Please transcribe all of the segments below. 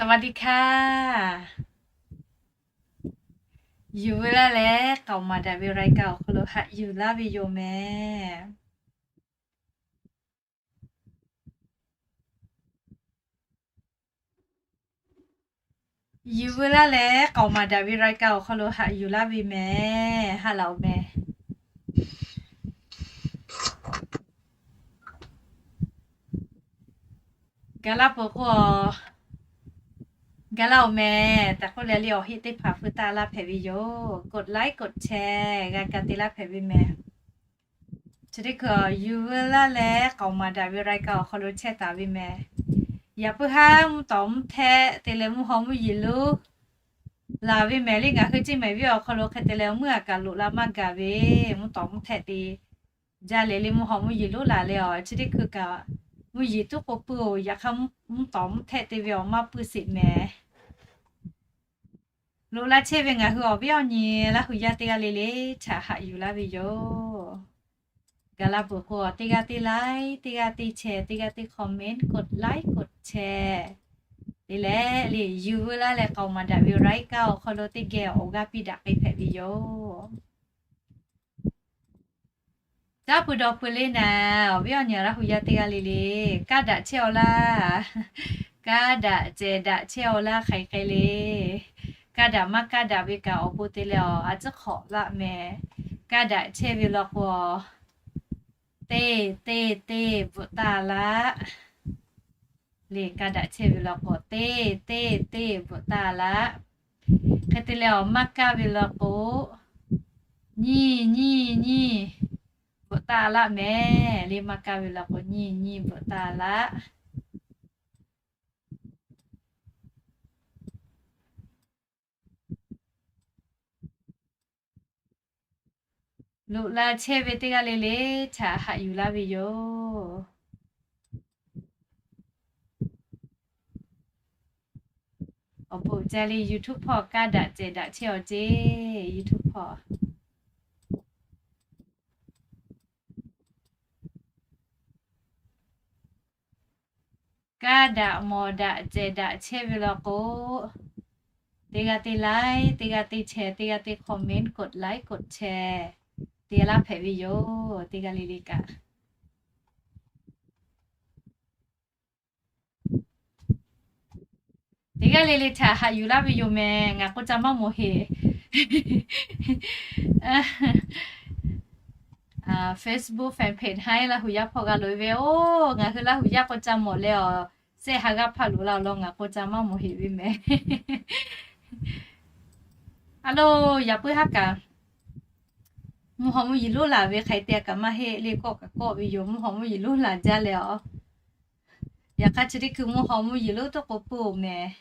สวัสดีค่ะ Yuˬ veu laˇ leh k'aoˍ maˍ daꞈ ve รายการ awˬ hk'aw lo haꞈ yuˬ laˇ ve yoˬ mehˍ. Yuˬ veu laˇ leh k'aoˍ maˍ daꞈ ve รายการ awˬ hk'aw lo haꞈ yuˬ laˇ ve mehˍ. Haꞈ laꞈ oˬ mehˍ. Ga laˇ peuˬ k'o, ga laˇ oˬ mehˍ tehꞈ k'oˆ leh, le awˬ heˆ teˇ hpaˍ hpui taˆ laˇ hpehꞈ ve yoˬ. กดไลค์ กดแชร์ g'a ka te laˇ hpehꞈ ve mehˍ. Chi teˇ hkui yuˬ veu laˇ leh k'aoˍ maˍ daꞈ ve รายการ awˬ hk'aw lo chehˇ taˍ ve mehˍ. Yaꞈ puiˉ haˉ mvuhˇ tawˍ mvuhˇ htehˆ te leh mvuhˇ haw mvuhˇ yeˬ lonˉ laˬ ve mehˍ le. Ngaˬ hui ceˇ mehˍ viˉ awˬ hk'aw lo hk'e te leh awˬ meuˇ aꞈ kaꞈ loꞈ la maˇ gaˬ ve, mvuhˇ tawˍ mvuhˇ htehˆ te jaˇ leh le mvuhˇ haw mvuhˇ yeˬ lonˉ laˬ leh awˬ chi teˇ hkui kaꞈ mvuhˇ yeˬ tuˉ k'o puiˉ oˬ. Yaꞈ hk'aˇ mvuhˇ tawˍ mvuhˇ htehˆ te ve awˬ maˇ puiˉ sheˍ mehˍ. Loꞈ la chehˇ ve ngaˬ hui awˬ viˉ awˬ nyi Laˇ hu yaˇ teˇ g'aˇ le le htaꞈ haꞈ yuˬ laˇ ve yoˬ. Ga laˇ peuˬ k'o, teˇ g'aˇ teˇ like, teˇ g'aˇ teˇ share, teˇ g'aˇ teˇ comment, กดไลค์ กดแชร์ te leh le yuˬ veu laˇ leh k'aoˍ maˍ daꞈ ve รายการ awˬ hk'aw lo teˇ geh awˬ g'aˇ piˇ daꞈ k'ai hpehꞈ ve yoˬ. Caˉ pui dawˬ pui le naˍ, awˬ viˉ awˬ nyi Laˇ hu yaˇ teˇ g'aˇ le le, kaˇ daꞈ chehˇ aw laˇ. Kaˇ daꞈ cehˬ daꞈ chehˇ aw laˇ hk'aiˬ hk'e le. Kaˇ daꞈ maˇ kaˇ daꞈ ve kaꞈ awˬ bon te leh awˬ a ciˉ hk'awꞈ laˇ mehˍ. Kaˇ daꞈ chehˇ ve law k'o, teˇ teˇ teˇ bvuhꞈ taˇ laˇ. Le kaˇ daꞈ chehˇ ve law k'o, teˇ teˇ teˇ bvuhꞈ taˇ laˇ. Hk'e te leh awˬ maˇ kaˇ ve law k'o, nyiˇ nyiˇ nyiˇ bvuhꞈ taˇ laˇ mehˍ. Le maˇ kaˇ ve law k'o, nyiˇ nyiˇ bvuhꞈ taˇ laˇ. Loꞈ la chehˇ ve teˇ g'aˇ le le htaꞈ haꞈ yuˬ laˇ ve yoˬ. Awˬ bon ca le YouTube hpawˇ kaˇ daꞈ cehˬ daꞈ chehˇ aw ceˇ, YouTube hpawˇ. Kaˇ daꞈ mawˬ daꞈ cehˬ daꞈ chehˇ ve law k'o, teˇ g'aˇ teˇ like, teˇ g'aˇ teˇ share, teˇ g'aˇ teˇ comment, กดไลค์ กดแชร์ te laˇ hpehꞈ ve yoˬ. Teˇ g'aˇ le le kaꞈ teˇ g'aˇ le le htaꞈ haꞈ yuˬ laˇ ve yoˬ mehˍ. Ngaˬ k'o ca maˇ mawˬ heˆ. Facebook fan page haiˉ Laˇ hu yaˇ hpawˇ g'a loꞈ-e ve oˬ. Ngaˬ hui Laˇ hu yaˇ k'o ca mawˬ leh awˬ, shehˆ ha g'aˇ hpaˇ loꞈ la awˬ lawn ngaˬ k'o ca maˇ mawˬ heˆ ve mehˍ. A lo, yaꞈ puiˉ haˉ kaꞈ mvuhˇ haw mvuhˇ yeˬ lonˉ laˬ ve hk'aiˬ te kaꞈ maˇ heˆ le, kawˆ kaꞈ kawˆ ve yoˬ. Mvuhˇ haw mvuhˇ yeˬ lonˉ laˬ jaˇ leh awˬ, yaꞈ hk'aˇ chi teˇ hkui mvuhˇ haw mvuhˇ yeˬ lonˉ tuˉ k'o puiˉ oˬ mehˍ.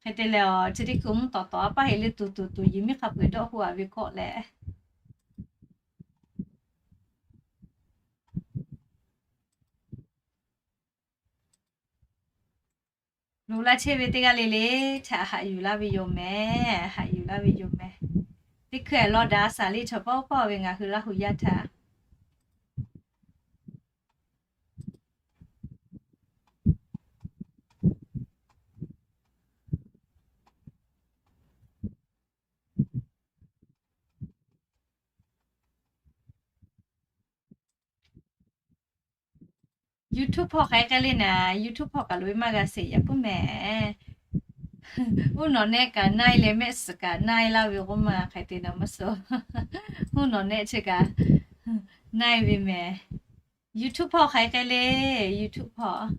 Hk'e te leh awˬ, chi teˇ hkui mvuhˇ tawˍ tawˍ a paˇ heˆ le tuˬ tuˬ tuˬ yehˬ miˉ hk'a peu-eˬ dawˆ hu-a ve kawˆ leh Loꞈ la chehˇ ve teˇ g'aˇ le le htaꞈ haꞈ yuˬ laˇ ve yoˬ mehˍ. Haꞈ yuˬ laˇ ve yoˬ mehˍ. Teˇ hkui-a law daꞈ a shaˍ le chaw pawˆ pawˆ ve ngaˬ hui Laˇ hu yaˇ htaꞈ YouTube hpawˇ hk'aˬ hk'e le naˍ, YouTube hpawˇ kaꞈ loꞈ-e maˇ g'a sheˍ yaꞈ puiˉ mehˍ. Uˉ nawˬ nehˆ kaꞈ na-e leh mehˆ suhˍ kaꞈ na-e laˇ ve k'oˆ ma hk'aˬ hk'e te na maˇ suh. Uˉ nawˬ nehˆ chi kaꞈ na-e ve mehˍ. YouTube hpawˇ hk'aˬ hk'e le, YouTube hpawˇ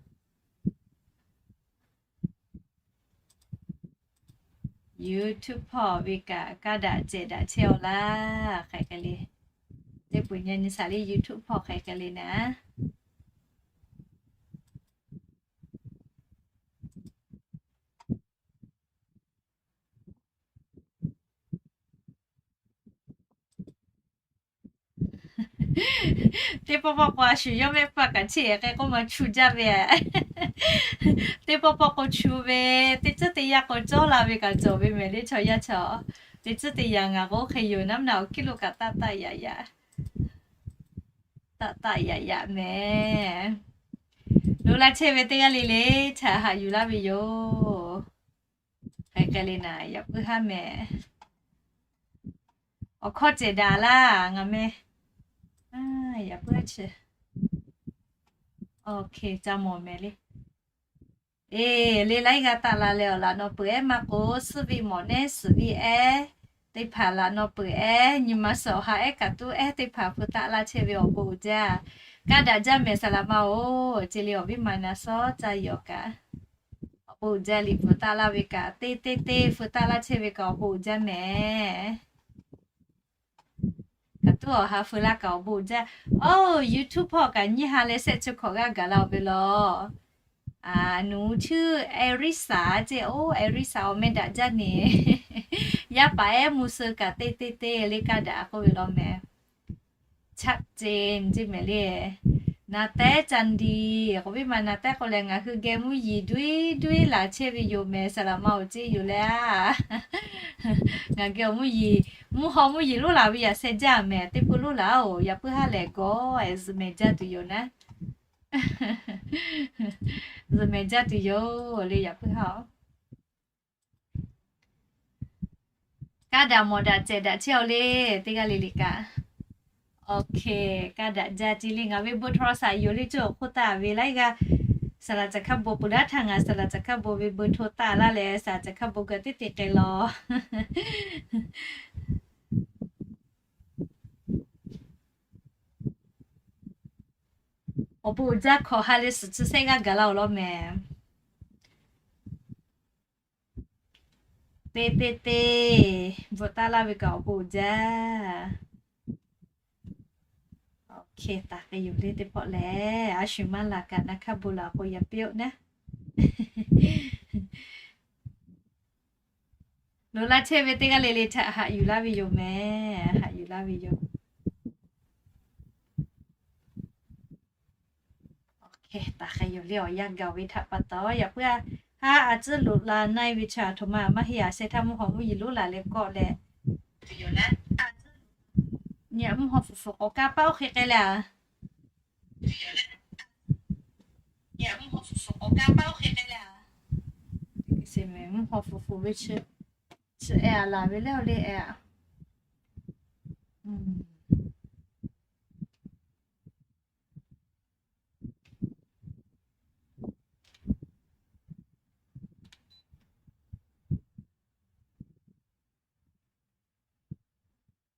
YouTube hpawˇ ve kaꞈ kaˇ daꞈ cehˬ daꞈ chehˇ aw laˇ hk'aˬ hk'e le. Teˇ peuˬ nyi nyi shaˍ le YouTube hpawˇ hk'aˬ hk'e le naˍ. Teˇ pawˆ pawˆ k'o a shu yawˇ mehˆ hpfuhˇ kaꞈ cheˇ-e k'e k'oˆ ma chu jaˇ ve. Teˇ pawˆ pawˆ k'o chu ve, teˇ tcuhˉ teˇ yanˇ k'o cawˇ la ve kaꞈ cawˬ ve mehˍ le chaw yaˇ chaw. Teˇ tcuhˉ teˇ yanˇ ngaˬ k'o hk'e yoˬ naˉ naˉ awˬ kiˇ lo kaꞈ taˆ taˆ yaꞈ yaꞈ, taˆ taˆ yaꞈ yaꞈ mehˍ. Loꞈ laˇ chehˇ ve teˇ g'aˇ le le htaꞈ haꞈ yuˬ laˇ ve yoˬ. Hk'e hk'e le naˍ, yaꞈ puiˉ haˉ mehˍ. Awˬ hkawˇ cehˬ daꞈ laˇ ngaˬ meh. Yaꞈ puiˉ haˉ chi. Awˬ hk'e ca mawˬ mehˍ le. Eˬ, le laiˉ g'aˇ taˆ la leh awˬ laꞈ naw peuˬ ehˉ maˇ k'o, suhˉ ve mawꞈ nehˉ suhˍ ve ehˉ teˇ hpaˍ laꞈ naw peuˬ ehˉ, nyi ma suhˍ awˬ ha ehˉ kaꞈ tuˉ ehˉ teˇ hpaˍ hpu taˆ laˇ chehˇ ve awˬ bon uiˍ jaˇ. Kaˇ daꞈ jaˇ mehˍ saˍ laꞈ ma-oˬ, ce le awˬ viˉ ma na sawˉ caˇ yawˬ kaꞈ, awˬ bon uiˍ jaˇ. Liꞈ hpu taˆ laˇ ve kaꞈ, teˇ teˇ teˇ hpu taˆ laˇ chehˇ ve kaꞈ awˬ bon uiˍ jaˇ mehˍ. Kaꞈ tuˉ awˬ ha hpu laˇ kaꞈ awˬ bon uiˍ jaˇ. Oˇ, YouTube hpawˇ kaꞈ nyiˇ ha leh shehˆ chi hkawꞈ g'aˇ gaˬ la-oˬ ve law. หนูชื่อ Elisa เจ๊ โอ้ Elisa awˬ meh daꞈ jaˇ neˬ. Yaˇ paˍ ehˉ mvuhˇ suh kaꞈ teˇ teˇ teˇ le kaˇ daꞈ k'oˆ ve law mehˍ. ชัดเจน ce mehˍ le. Na tehˉ ca ndi, k'oˆ ve maˬ na tehˉ k'o lehˬ, ngaˬ hui geh mvuhˇ yeˬ duiˉ duiˉ laˬ chehˇ ve yoˬ mehˍ saˍ laꞈ ma-oˬ, ce yoˬ le a. Ngaˬ geh awˬ mvuhˇ yeˬ, mvuhˇ haw mvuhˇ yeˬ loˉ laˬ ve yaꞈ sheh jaˇ mehˍ, teˇ pui loˉ laˬ-oˬ. Yaꞈ puiˉ haˉ lehˬ gawˬ ehˬ zuhꞈ mehˍ jaˇ tuˬ yoˬ naˉ. Zuhꞈ mehˍ jaˇ tuˬ yoˬ le yaꞈ puiˉ haˉ-oˬ. Kaˇ daꞈ mawˬ daꞈ cehˬ daꞈ chehˇ-oˬ le, teˇ g'aˇ le le kaꞈ. Awˬ hk'e, kaˇ daꞈ jaˇ ce le. Ngaˬ ve เบอร์โทรศัพท์ yoˬ le, cawˬ hk'oˆ taˆ ve laiˉ g'aˇ. Saˍ laꞈ caˬ hkaˇ bon peuˬ laˇ htaˇ ngaˬ saˍ laꞈ caˬ hkaˇ bon ve เบอร์โทร taˆ laˇ leh saˍ laꞈ caˬ hkaˇ bon geh teˇ te k'ai law. Awˬ bon uiˍ jaˇ hkawꞈ ha leh suhˍ chi shehˆ g'aˇ gaˬ la-oˬ law mehˍ. Teˇ teˇ teˇ bvuhꞈ taˍ laˇ ve kaꞈ awˬ bon uiˍ jaˇ. Awˬ hk'e taˍ k'ai yoˬ le teˇ pawˆ lehˬ, a shu maˇ laˬ kaꞈ na hkaˇ bon laˬ k'o yaꞈ piˇ-oˆ naˉ. Loꞈ laˇ chehˇ ve teˇ g'aˇ le le htaꞈ haꞈ yuˬ laˇ ve yoˬ mehˍ, haꞈ yuˬ laˇ ve yoˬ. Awˬ hk'e taˍ k'ai yoˬ le, awˬ yanˇ gaˬ ve htaꞈ pa taw yaꞈ puiˉ-a. Haˉ a tcuhˉ loꞈ la na-e ve chaw aˬ htoꞈ ma maˇ heˆ-a. Sheh htaˇ mvuhˇ haw mvuhˇ yeˬ loˉ laˬ leh kawˆ leh, nyi mvuhˇ haw fuˍ fuˍ k'awꞈ kaˇ paˆ oˇ hk'e k'ai leh-a. Mvuhˇ haw fuˍ fuˍ ve chi, chi e-a laˬ ve leh-o le e-a.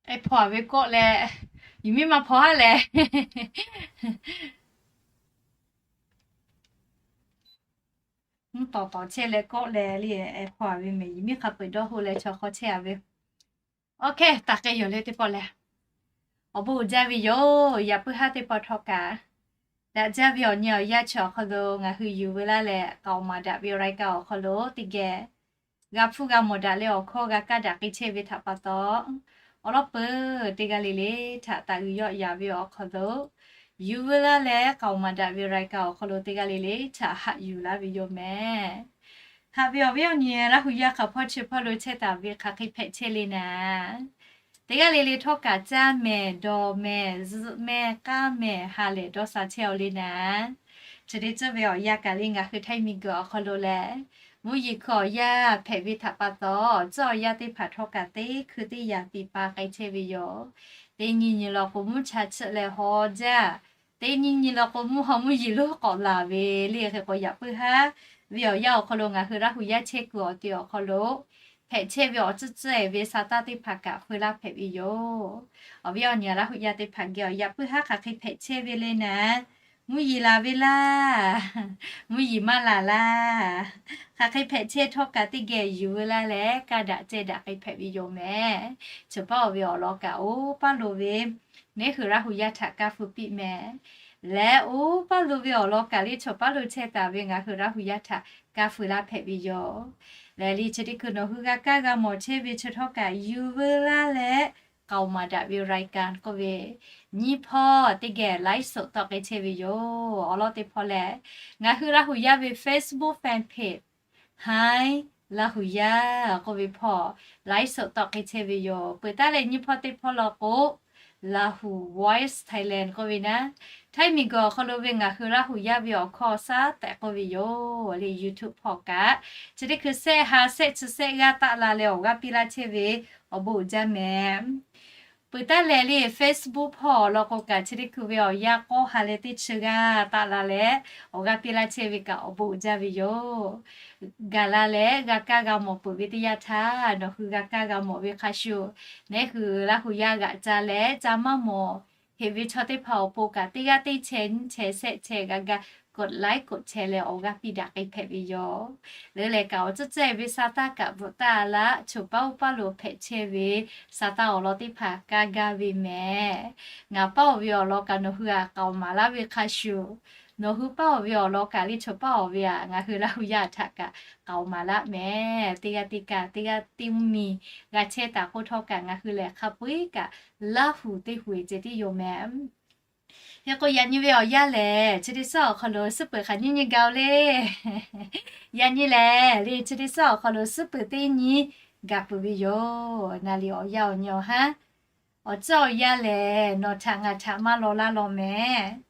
E hpaw-a ve kawˆ leh, yuˬ miˇ ma hpaw haˉ leh, mvuhˇ tawˍ tawˍ chehˇ leh kawˆ leh le, e hpaw-a ve mehˍ, yuˬ miˇ hk'a peu-eˬ dawˇ hoˆ leh chaw hk'aw chehˇ-a ve. Awˬ hk'e taˍ k'ai yoˬ le teˇ pawˆ lehˬ, awˬ bon uiˍ jaˇ ve yoˬ. Yaꞈ puiˉ haˉ teˇ pawˆ htawˇ kaꞈ, daꞈ jaˇ ve awˬ nyi awˬ yanˇ chi awˬ hk'aw lo ngaˬ hui yuˬ veu laˇ leh, k'aoˍ maˍ daꞈ ve รายการ awˬ hk'aw lo teˇ geh g'a hpuˇ g'a mawˬ daꞈ leh awˬ hkawˇ g'a kaˇ daꞈ k'ai chehˇ ve htaꞈ pa taw, awˬ lawn peuˬ teˇ g'aˇ le le htaꞈ taˍ uiˍ yawˆ yaˍ ve awˬ hk'aw lo, yuˬ veu laˇ leh k'aoˍ maˍ daꞈ ve รายการ awˬ hk'aw lo teˇ g'aˇ le le htaꞈ haꞈ yuˬ laˇ ve yoˬ mehˍ. Haꞈ ve awˬ viˉ awˬ nyi Laˇ hu yaˇ hk'aˬ hpawˇ chi hpawˇ lo chehˇ taˍ ve hk'aˬ hk'e hpehꞈ chehˇ le naˍ. Teˇ g'aˇ le le htawˇ kaꞈ caˇ mehˍ, dawˬ mehˍ, zuhꞈ mehˍ, k'aˇ mehˍ, ha lehˬ dawˇ sha chehˇ-aw le naˍ. Chi teˇ ceuˬ ve awˬ yanˇ kaꞈ le ngaˬ hui htaiˇ miˬ guiˬ awˬ hk'aw lo leh, mvuhˇ yeˬ hkui awˬ yanˇ hpehꞈ ve htaꞈ pa taw, tcuhˉ awˬ yanˇ teˇ hpaˍ htawˇ kaꞈ teˇ hkui teˇ yanˇ tiꞈ pa k'ai chehˇ ve yoˬ. Teˇ nyi nyi law k'o mvuhˇ cha chiˆ leh haw jaˇ. Teˇ nyi nyi law k'o mvuhˇ haw mvuhˇ yeˬ lonˉ k'awꞈ laˬ ve le. Hk'e k'o yaꞈ puiˉ haˉ ve awˬ yanˇ awˬ hk'aw lo ngaˬ hui Laˇ hu yaˇ chehˇ kuiˬ awˬ te awˬ hk'aw lo hpehꞈ chehˇ ve awˬ tcuhˉ tcuhˉ-e ve sa taˇ teˇ hpaˍ kaꞈ feu laˇ hpehꞈ ve yoˬ. Awˬ viˉ awˬ nyi Laˇ hu yaˇ teˇ hpaˍ geh awˬ yaꞈ puiˉ haˉ hk'aˬ hk'e hpehꞈ chehˇ ve le naˍ. Mvuhˇ yeˬ laˬ ve laˇ, mvuhˇ yeˬ maˇ laˬ laˇ. Hk'aˬ hk'e hpehꞈ chehˇ htawˇ kaꞈ teˇ geh yuˬ veu laˇ leh kaˇ daꞈ ceh daꞈ k'ai hpehꞈ ve yoˬ mehˍ. Chawˬ paˉ-oˬ ve awˬ lawn kaꞈ oˇ paˇ lo ve neˉ hui Laˇ hu yaˇ htaꞈ kaˇ feu piˇ mehˍ. Leh oˇ paˇ lo ve awˬ lawn kaꞈ le chawˬ paˉ lo chehˇ taˍ ve ngaˬ hui Laˇ hu yaˇ htaꞈ kaˇ feu laˇ hpehꞈ ve yoˬ. Leh le chi teˇ hkui nawˬ hui g'a kaˇ g'a mawˬ chehˇ ve chi htawˇ kaꞈ yuˬ veu laˇ leh, k'aoˍ maˍ daꞈ ve รายการ k'oˆ ve nyiˇ hpawˇ teˇ geh ไลฟ์สด tawˆ k'ai chehˇ ve yoˬ. Awˬ lawn teˇ hpawˇ lehˬ, ngaˬ hui Laˇ hu yaˇ ve Facebook fan page Hi Laˇ hu yaˇ k'oˆ ve hpawˇ ไลฟ์สด tawˆ k'ai chehˇ ve yoˬ. Peuˬ taˉ leh nyiˇ hpawˇ teˇ hpawˇ law k'o, Lahu Voice Thailand k'oˆ ve naˉ, Htaiˇ miˬguiˬ awˬ hk'aw lo ve ngaˬ hui Laˇ huˍ yaˇ ve awˬ hkawˇ shaˉ tehꞈ k'oˆ ve yoˬ le. YouTube hpawˇ kaꞈ chi teˇ hkui shehˆ ha shehˆ chi shehˆ g'aˇ taˆ la leh awˬ g'aˇ piˇ laˇ chehˇ ve awˬ bon uiˍ jaˇ mehˍ. Peuˬ taˉ leh le Facebook hpawˇ awˬ lawn k'o kaꞈ chi teˇ hkui ve awˬ yanˇ k'awˇ ha leh teˇ chi g'aˇ taˆ la leh awˬ g'aˇ piˇ laˇ chehˇ ve kaꞈ awˬ bon uiˍ jaˇ ve yoˬ. Gaˬ la leh g'a kaˇ g'a mawˬ peuˬ ve teˇ yanˇ htaˇ, nawˬ hui g'a kaˇ g'a mawˬ ve hk'a shuˍ, neˉ hui Laˇ huˍ yaˇ g'aꞈ ca leh ca maˇ mawˬ heꞈ ve chaw teˇ hpaˍ awˬ pon kaꞈ teˇ g'aˇ teˇ chehˇ nyiˇ chehˇ shehˆ chehˇ g'a ga กดไลค์ กดแชร์ leh awˬ g'aˇ piˇ daꞈ k'ai hpehꞈ ve yoˬ. Leuˉ leh kaꞈ awˬ tcuhˉ cehˇ ve sa taˇ kaꞈ bvuhꞈ taˇ laˇ, choˬ paˉ uˉ paˉ lo hpehꞈ chehˇ ve sa taˇ awˬ lawn teˇ hpaˍ kaˇ gaˇ ve mehˍ. Ngaˬ paˇ-oˬ ve awˬ lawn kaꞈ nawˬ hui g'a k'aoˍ maˍ laˇ ve hk'a shuˍ, nawˬ hui paˇ-oˬ ve awˬ lawn kaꞈ le choˬ paˉ-oˬ ve aꞈ ngaˬ hui Laˇ huˍ yaˇ htaꞈ kaꞈ k'aoˍ maˍ laˇ mehˍ. Teˇ g'aˇ teˇ kaꞈ teˇ g'aˇ teˇ mvuhˇ miˬ g'a chehˇ taˍ k'oˆ htawˇ kaꞈ ngaˬ hui lehˬ hk'a peu-eˬ kaꞈ Laˇ huˍ teˇ huˍ-eˬ ceh tiˉ yoˬ mehˍ. Hk'e k'o yaꞈ nyi ve awˬ yanˇ lehˬ chi teˇ suhˉ awˬ hk'aw lo suhˉ peuˬ hk'aˬ nyiˇ nyi gaˬ-oˬ le. Yaꞈ nyi lehˬ le chi teˇ suhˉ awˬ hk'aw lo suhˉ peuˬ teˇ nyi gaˬ peuˬ ve yoˬ. Naˍ liꞈ awˬ yanˇ awˬ nyi awˬ haˉ, awˬ tcuhˉ awˬ yanˇ lehˬ nawˬ htaꞈ ngaˬ htaꞈ maˇ law laˇ law mehˍ.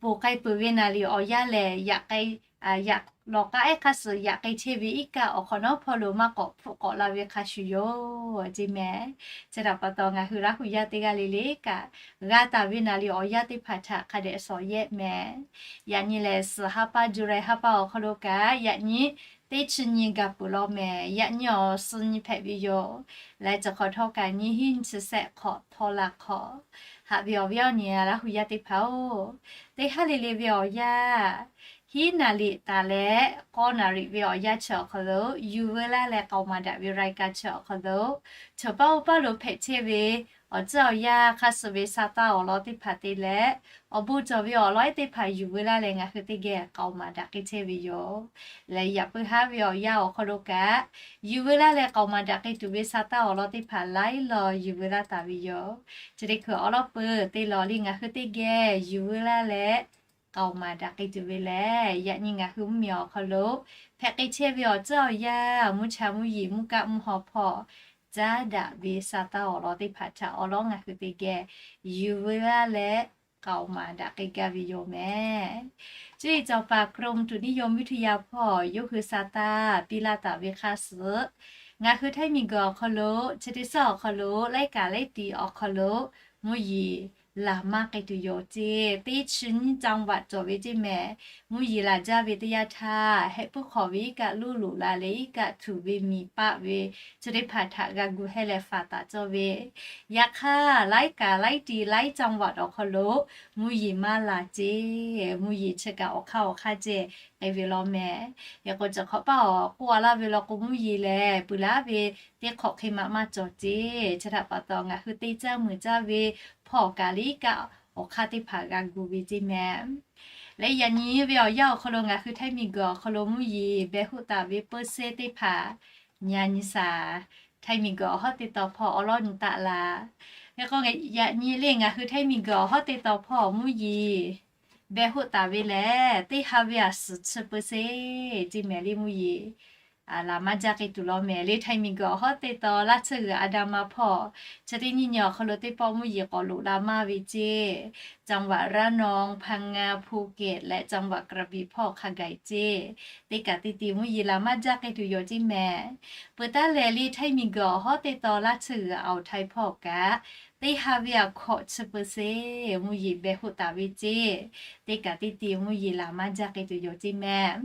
Ponˬ k'ai peuˬ ve naˍ liꞈ awˬ yanˇ lehˬ, yaꞈ lawˬ k'aˉ ehˉ hk'aˇ suh yaꞈ k'ai chehˇ ve iˉ kaˆ awˬ hk'awꞈ nawˉ hpawˇ lo maˇ k'awꞈ hpfuhˆ k'awꞈ la ve hk'a shuˍ yoˬ ceˇ mehˍ. Chi htaꞈ pa taw ngaˬ hui Laˇ huˍ yaˇ teˇ g'aˇ le le kaꞈ g'a taˍ ve naˍ liꞈ awˬ yanˇ teˇ hpaˍ htaꞈ hk'a dehꞈ shawˍ yehˆ mehˍ. Yaꞈ nyi lehˬ suhˍ ha pa July ha pa awˬ hk'aw lo kaꞈ yaꞈ nyi teˇ chi nyi gaˬ peuˬ law mehˍ. Yaꞈ nyi awˬ suh nyi hpehꞈ ve yoˬ. Laiˉ ceuˬ hk'awꞈ htawˇ kaꞈ nyiˇ hinˉ nyiˇ chi shehˆ hk'awꞈ htawˇ la hk'awꞈ haꞈ ve awˬ viˉ awˬ nyi Laˇ huˍ yaˇ teˇ hpaˍ-oˬ, teˇ haˉ le le ve awˬ yanˇ, hiˉ naˍ liꞈ taˍ leh k'awˇ naˍ riꞈ ve awˬ yanˇ chi awˬ hk'aw lo yuˬ veu laˇ leh k'aoˍ maˍ daꞈ ve รายการ chi awˬ hk'aw lo, choˬ paˉ uˉ paˉ lo hpehꞈ chehˇ ve awˬ tcuhˉ awˬ yanˇ hk'aˇ suh ve sa taˇ awˬ lawn teˇ hpaˍ te leh, awˬ bon cawˬ ve awˬ lawn ehˉ teˇ hpaˍ yuˬ veu laˇ leh ngaˬ hui teˇ geh k'aoˍ maˍ daꞈ k'ai chehˇ ve yoˬ. Leh yaꞈ puiˉ haˉ ve awˬ yanˇ awˬ hk'aw lo kaꞈ, yuˬ veu laˇ leh k'aoˍ maˍ daꞈ k'ai tuˬ ve sa taˇ awˬ lawn teˇ hpaˍ laiˉ law yuˬ veu laˇ taˍ ve yoˬ. Chi teˇ hkui awˉ lawˉ peuˬ te lawˬ le ngaˬ hui teˇ geh yuˬ veu laˇ leh k'aoˍ maˍ daꞈ k'ai tuˬ ve lehˬ, yaꞈ nyi ngaˬ hui mvuhˇmiˬ awˬ hk'aw lo hpehꞈ k'ai chehˇ ve awˬ tcuhˉ awˬ yanˇ, mvuhˇ cha mvuhˇ yeˬ mvuhˇ kaˆ mvuhˇ haw hpawˇ caˉ daꞈ ve sa taˇ awˬ lawn teˇ hpaˍ htaꞈ awˉ lawˉ ngaˬ hui teˇ geh yuˬ veu laˇ leh k'aoˍ maˍ daꞈ k'ai gaˇ ve yoˬ mehˍ. Cuˇ yiˍ cawˬ paˍ กรมอุตุนิยมวิทยา hpawˇ yawˇ hui sa taˇ piˇ laˇ taˍ ve hk'aˇ suh, ngaˬ hui Htaiˇ miˬguiˬ awˬ hk'aw lo, chi teˇ suhˉ awˬ hk'aw lo, laiˉ kaꞈ laiˉ tiˍ awˬ hk'aw lo mvuhˇ yeˬ laˬ maˇ k'ai tuˬ yoˬ ceˇ. Teˇ chi nyiˇ จังหวัด cawˬ ve ceˇ mehˍ. Mvuhˇ yeˬ laˬ jaˇ ve teˇ yanˇ htaˇ, hehˆ puiˉ hk'awꞈ ve iˉ kaˆ luˇ loꞈ la leh iˉ kaˆ tuˬ ve miˬ paˆ ve chi teˇ hpaˍ htaꞈ g'a gu hehˇ leh faˍ taˍ cawˇ ve, yaꞈ hk'aˇ laiˉ kaꞈ laiˉ tiˍ laiˉ จังหวัด awˬ hk'aw lo mvuhˇ yeˬ maˇ laˬ ceˇ. Mvuhˇ yeˬ chi kaꞈ awˬ hk'aˇ awˬ hk'aˇ ceh k'ai ve law mehˍ. Yaꞈ k'o cawˬ hk'awꞈ paˇ awˬ k'oˆ a laˇ ve law k'o, mvuhˇ yeˬ lehˬ peuˬ laˇ ve teˇ hk'awꞈ hk'e ma maˇ cawˬ ceˇ. Chi htaꞈ pa taw ngaˬ hui te caˇ meuꞈ caˇ ve hpawˇ kaꞈ le iˉ kaˆ awˬ hk'aˇ teˇ hpaˍ g'a gu ve ceˇ mehˍ. Leh yaꞈ nyi ve awˬ yanˇ awˬ hk'aw lo ngaˬ hui Htaiˇ miˬguiˬ awˬ hk'aw lo mvuhˇ yeˬ beh hoˆ taˍ ve เปอร์เซ็นต์ teˇ hpaˍ nyi nyi shaˍ. Htaiˇ miˬguiˬ awˬ hawˉ te taw hpawˇ awˉ lawˉ nyi taˆ la. Hk'e k'o yaꞈ nyi le ngaˬ hui Htaiˇ miˬguiˬ awˬ hawˉ te taw hpawˇ mvuhˇ yeˬ beh hoˆ taˍ ve lehˬ, teˇ ha ve aꞈ suhˍ chi เปอร์เซ็นต์ ceˇ mehˍ le mvuhˇ yeˬ laˬ maˇ jaˇ k'ai tuˬ law mehˍ. Le Htaiˇ miˬguiˬ awˬ hawˉ te taw Laˇ tsuhˇ g'uiˬ a da ma hpawˇ chi teˇ nyiˇ nyi awˬ hk'aw lo teˇ pawˆ mvuhˇ yeˬ k'awꞈ loꞈ la maˇ ve ceˇ. จังหวัดระนอง พังงา ภูเก็ต leh จังหวัดกระบี่ hpawˇ hk'a gaˬ ceˇ. Teˇ kaꞈ teˇ tiˍ mvuhˇ yeˬ laˬ maˇ jaˇ k'ai tuˬ yoˬ ceˇ mehˍ. Peuˬ taˉ lehˬ le Htaiˇ miˬguiˬ awˬ hawˉ te taw Laˇ tsuhˇ g'uiˬ Aoˬ htaiˇ hpawˇ kaꞈ, teˇ ha ve aꞈ hkawꞈ chi เปอร์เซ็นต์ mvuhˇ yeˬ beh hoˆ taˍ ve ceˇ. Teˇ kaꞈ teˇ tiˍ mvuhˇ yeˬ laˬ maˇ jaˇ k'ai tuˬ yoˬ ceˇ mehˍ.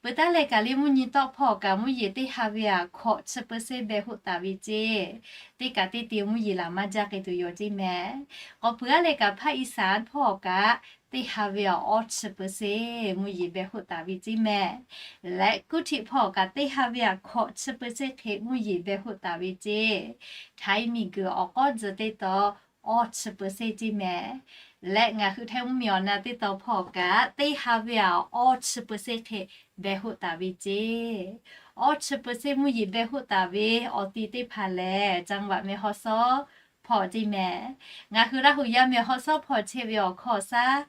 Peuˬ taˉ leh kaꞈ le mvuhˇ nyi tawˆ hpawˇ kaꞈ mvuhˇ yeˬ teˇ ha ve aꞈ hkawꞈ chi เปอร์เซ็นต์ beh hoˆ taˍ ve ceˇ. Teˇ kaꞈ teˇ tiˍ mvuhˇ yeˬ laˬ maˇ jaˇ k'ai tuˬ yoˬ ceˇ mehˍ. K'awꞈ peuˬ aˉ leh kaꞈ ภาคอีสาน hpawˇ kaꞈ, teˇ ha ve aꞈ awˇ chi เปอร์เซ็นต์ mvuhˇ yeˬ beh hoˆ taˍ ve ceˇ mehˍ. Leh กรุงเทพ hpawˇ kaꞈ teˇ ha ve aꞈ hkawꞈ chi เปอร์เซ็นต์ hk'e mvuhˇ yeˬ beh hoˆ taˍ ve ceˇ. Htaiˇ miˬguiˬ awˬ k'awˉ tcuh teˇ taw awˇ chi เปอร์เซ็นต์ ceˇ mehˍ. Leh ngaˬ hui Htaiˇ mvuhˇmiˬ awˬ na teˇ taw hpawˇ kaꞈ teˇ ha ve aꞈ awˇ chi เปอร์เซ็นต์ hk'e beh hoˆ taˍ ve ceˇ. Awˇ chi เปอร์เซ็นต์ mvuhˇ yeˬ beh hoˆ taˍ ve awˬ ti teˇ hpaˍ lehˬ, จังหวัดแม่ฮ่องสอน hpawˇ ceˇ mehˍ. Ngaˬ hui Laˇ huˍ yaˇ แม่ฮ่องสอน hpawˇ chehˇ ve awˬ hkawˇ shaˉ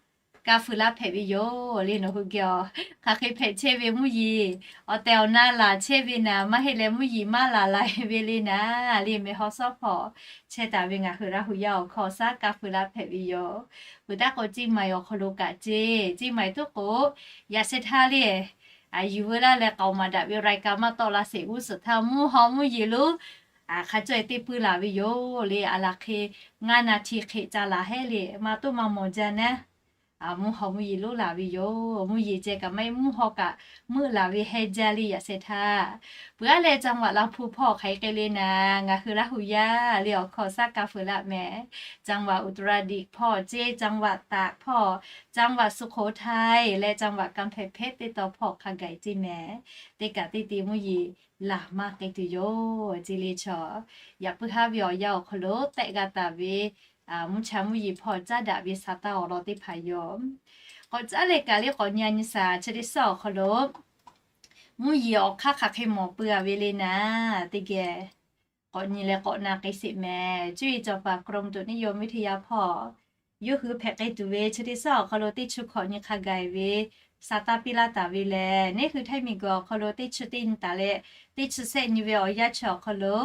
ka fuiˍ laˇ hpehꞈ ve yoˬ le. Nawˬ hui geh awˬ hk'aˬ hk'e hpehꞈ chehˇ ve mvuhˇ yeˬ, awˬ tehˬ awˬ na laˬ chehˇ ve naˍ, maˇ heˆ leh mvuhˇ yeˬ maˇ laˬ la ve le naˍ le, mehˬ haw sawˉ hpawˇ chehˇ taˍ ve ngaˬ hui Laˇ hu yaˇ awˬ hkawˇ shaˉ ka fuiˍ laˇ hpehꞈ ve yoˬ. Peuˬ taˉ k'o, Ceˇ maiˍ awˬ hk'aw lo kaꞈ ceˇ, Ceˇ maiˍ tuˉ k'o, yaꞈ sheh htaˇ le, yuˬ veu laˇ leh k'aoˍ maˍ daꞈ ve รายการ maˇ tawˆ la sheˍ g'uˇ suhˍ htaˇ, mvuhˇ haw mvuhˇ yeˬ lonˉ hk'a cawˇ e teˇ puiˉ laˬ ve yoˬ le. A laˬ hk'e ngaˇ naˍ htiˍ hk'e ca laˬ hehˉ le, maˇ toˉ maˇ mawˬ jaˇ naˉ, mvuhˇ haw mvuhˇ yeˬ lonˉ laˬ ve yoˬ. Mvuhˇ yeˬ ceh kaꞈ maˇ heˆ, mvuhˇ haw kaꞈ meuˆ laˬ ve heh jaˇ le yaꞈ sheh htaˇ. Peuˬ aˉ leh จังหวัดลำพูน hpawˇ hk'aˬ hk'e le naˍ, ngaˬ hui Laˇ hu yaˇ le awˬ hkawˇ shaˉ ka fuiˍ laˇ mehˍ. จังหวัดอุตรดิตถ์ hpawˇ ceˇ, จังหวัดตาก hpawˇ, จังหวัดสุโขทัย leh จังหวัดกำแพงเพชร teˇ taw hpawˇ hk'a gaˬ ceˇ mehˍ. Teˇ kaꞈ teˇ ti mvuhˇ yeˬ laˬ maˇ k'ai tuˬ yoˬ ceˇ le chaw. Yaꞈ puiˉ haˉ ve awˬ yanˇ awˬ hk'aw lo tehˆ g'a taˍ ve mvuhˇ cha mvuhˇ yeˬ hpawˇ caˉ daꞈ ve sa taˇ awˬ lawn teˇ hpaˍ yoˬ. K'awꞈ caˉ leh kaꞈ le k'awꞈ nyi a nyi shaˍ, chi teˇ suhˉ awˬ hk'aw lo mvuhˇ yeˬ awˬ hk'aˇ hk'aˬ hk'e mawˬ peuˬ a ve le naˍ, teˇ geh k'awꞈ nyi leh k'awꞈ na k'ai sheˍ mehˍ. Cuˇ yiˍ cawˬ paˍ กรมอุตุนิยมวิทยา hpawˇ yawˇ hui hpehꞈ k'ai tuˬ ve chi teˇ suhˉ awˬ hk'aw lo teˇ chi hkawꞈ nyi hk'a gaˬ ve sa taˇ piˇ laˇ taˍ ve lehˬ, neˇ hui Htaiˇ miˬ guiˬ awˬ hk'aw lo teˇ chi teˇ nyi taˍ leh teˇ chi sehˆ nyi ve awˬ yanˇ chi awˬ hk'aw lo,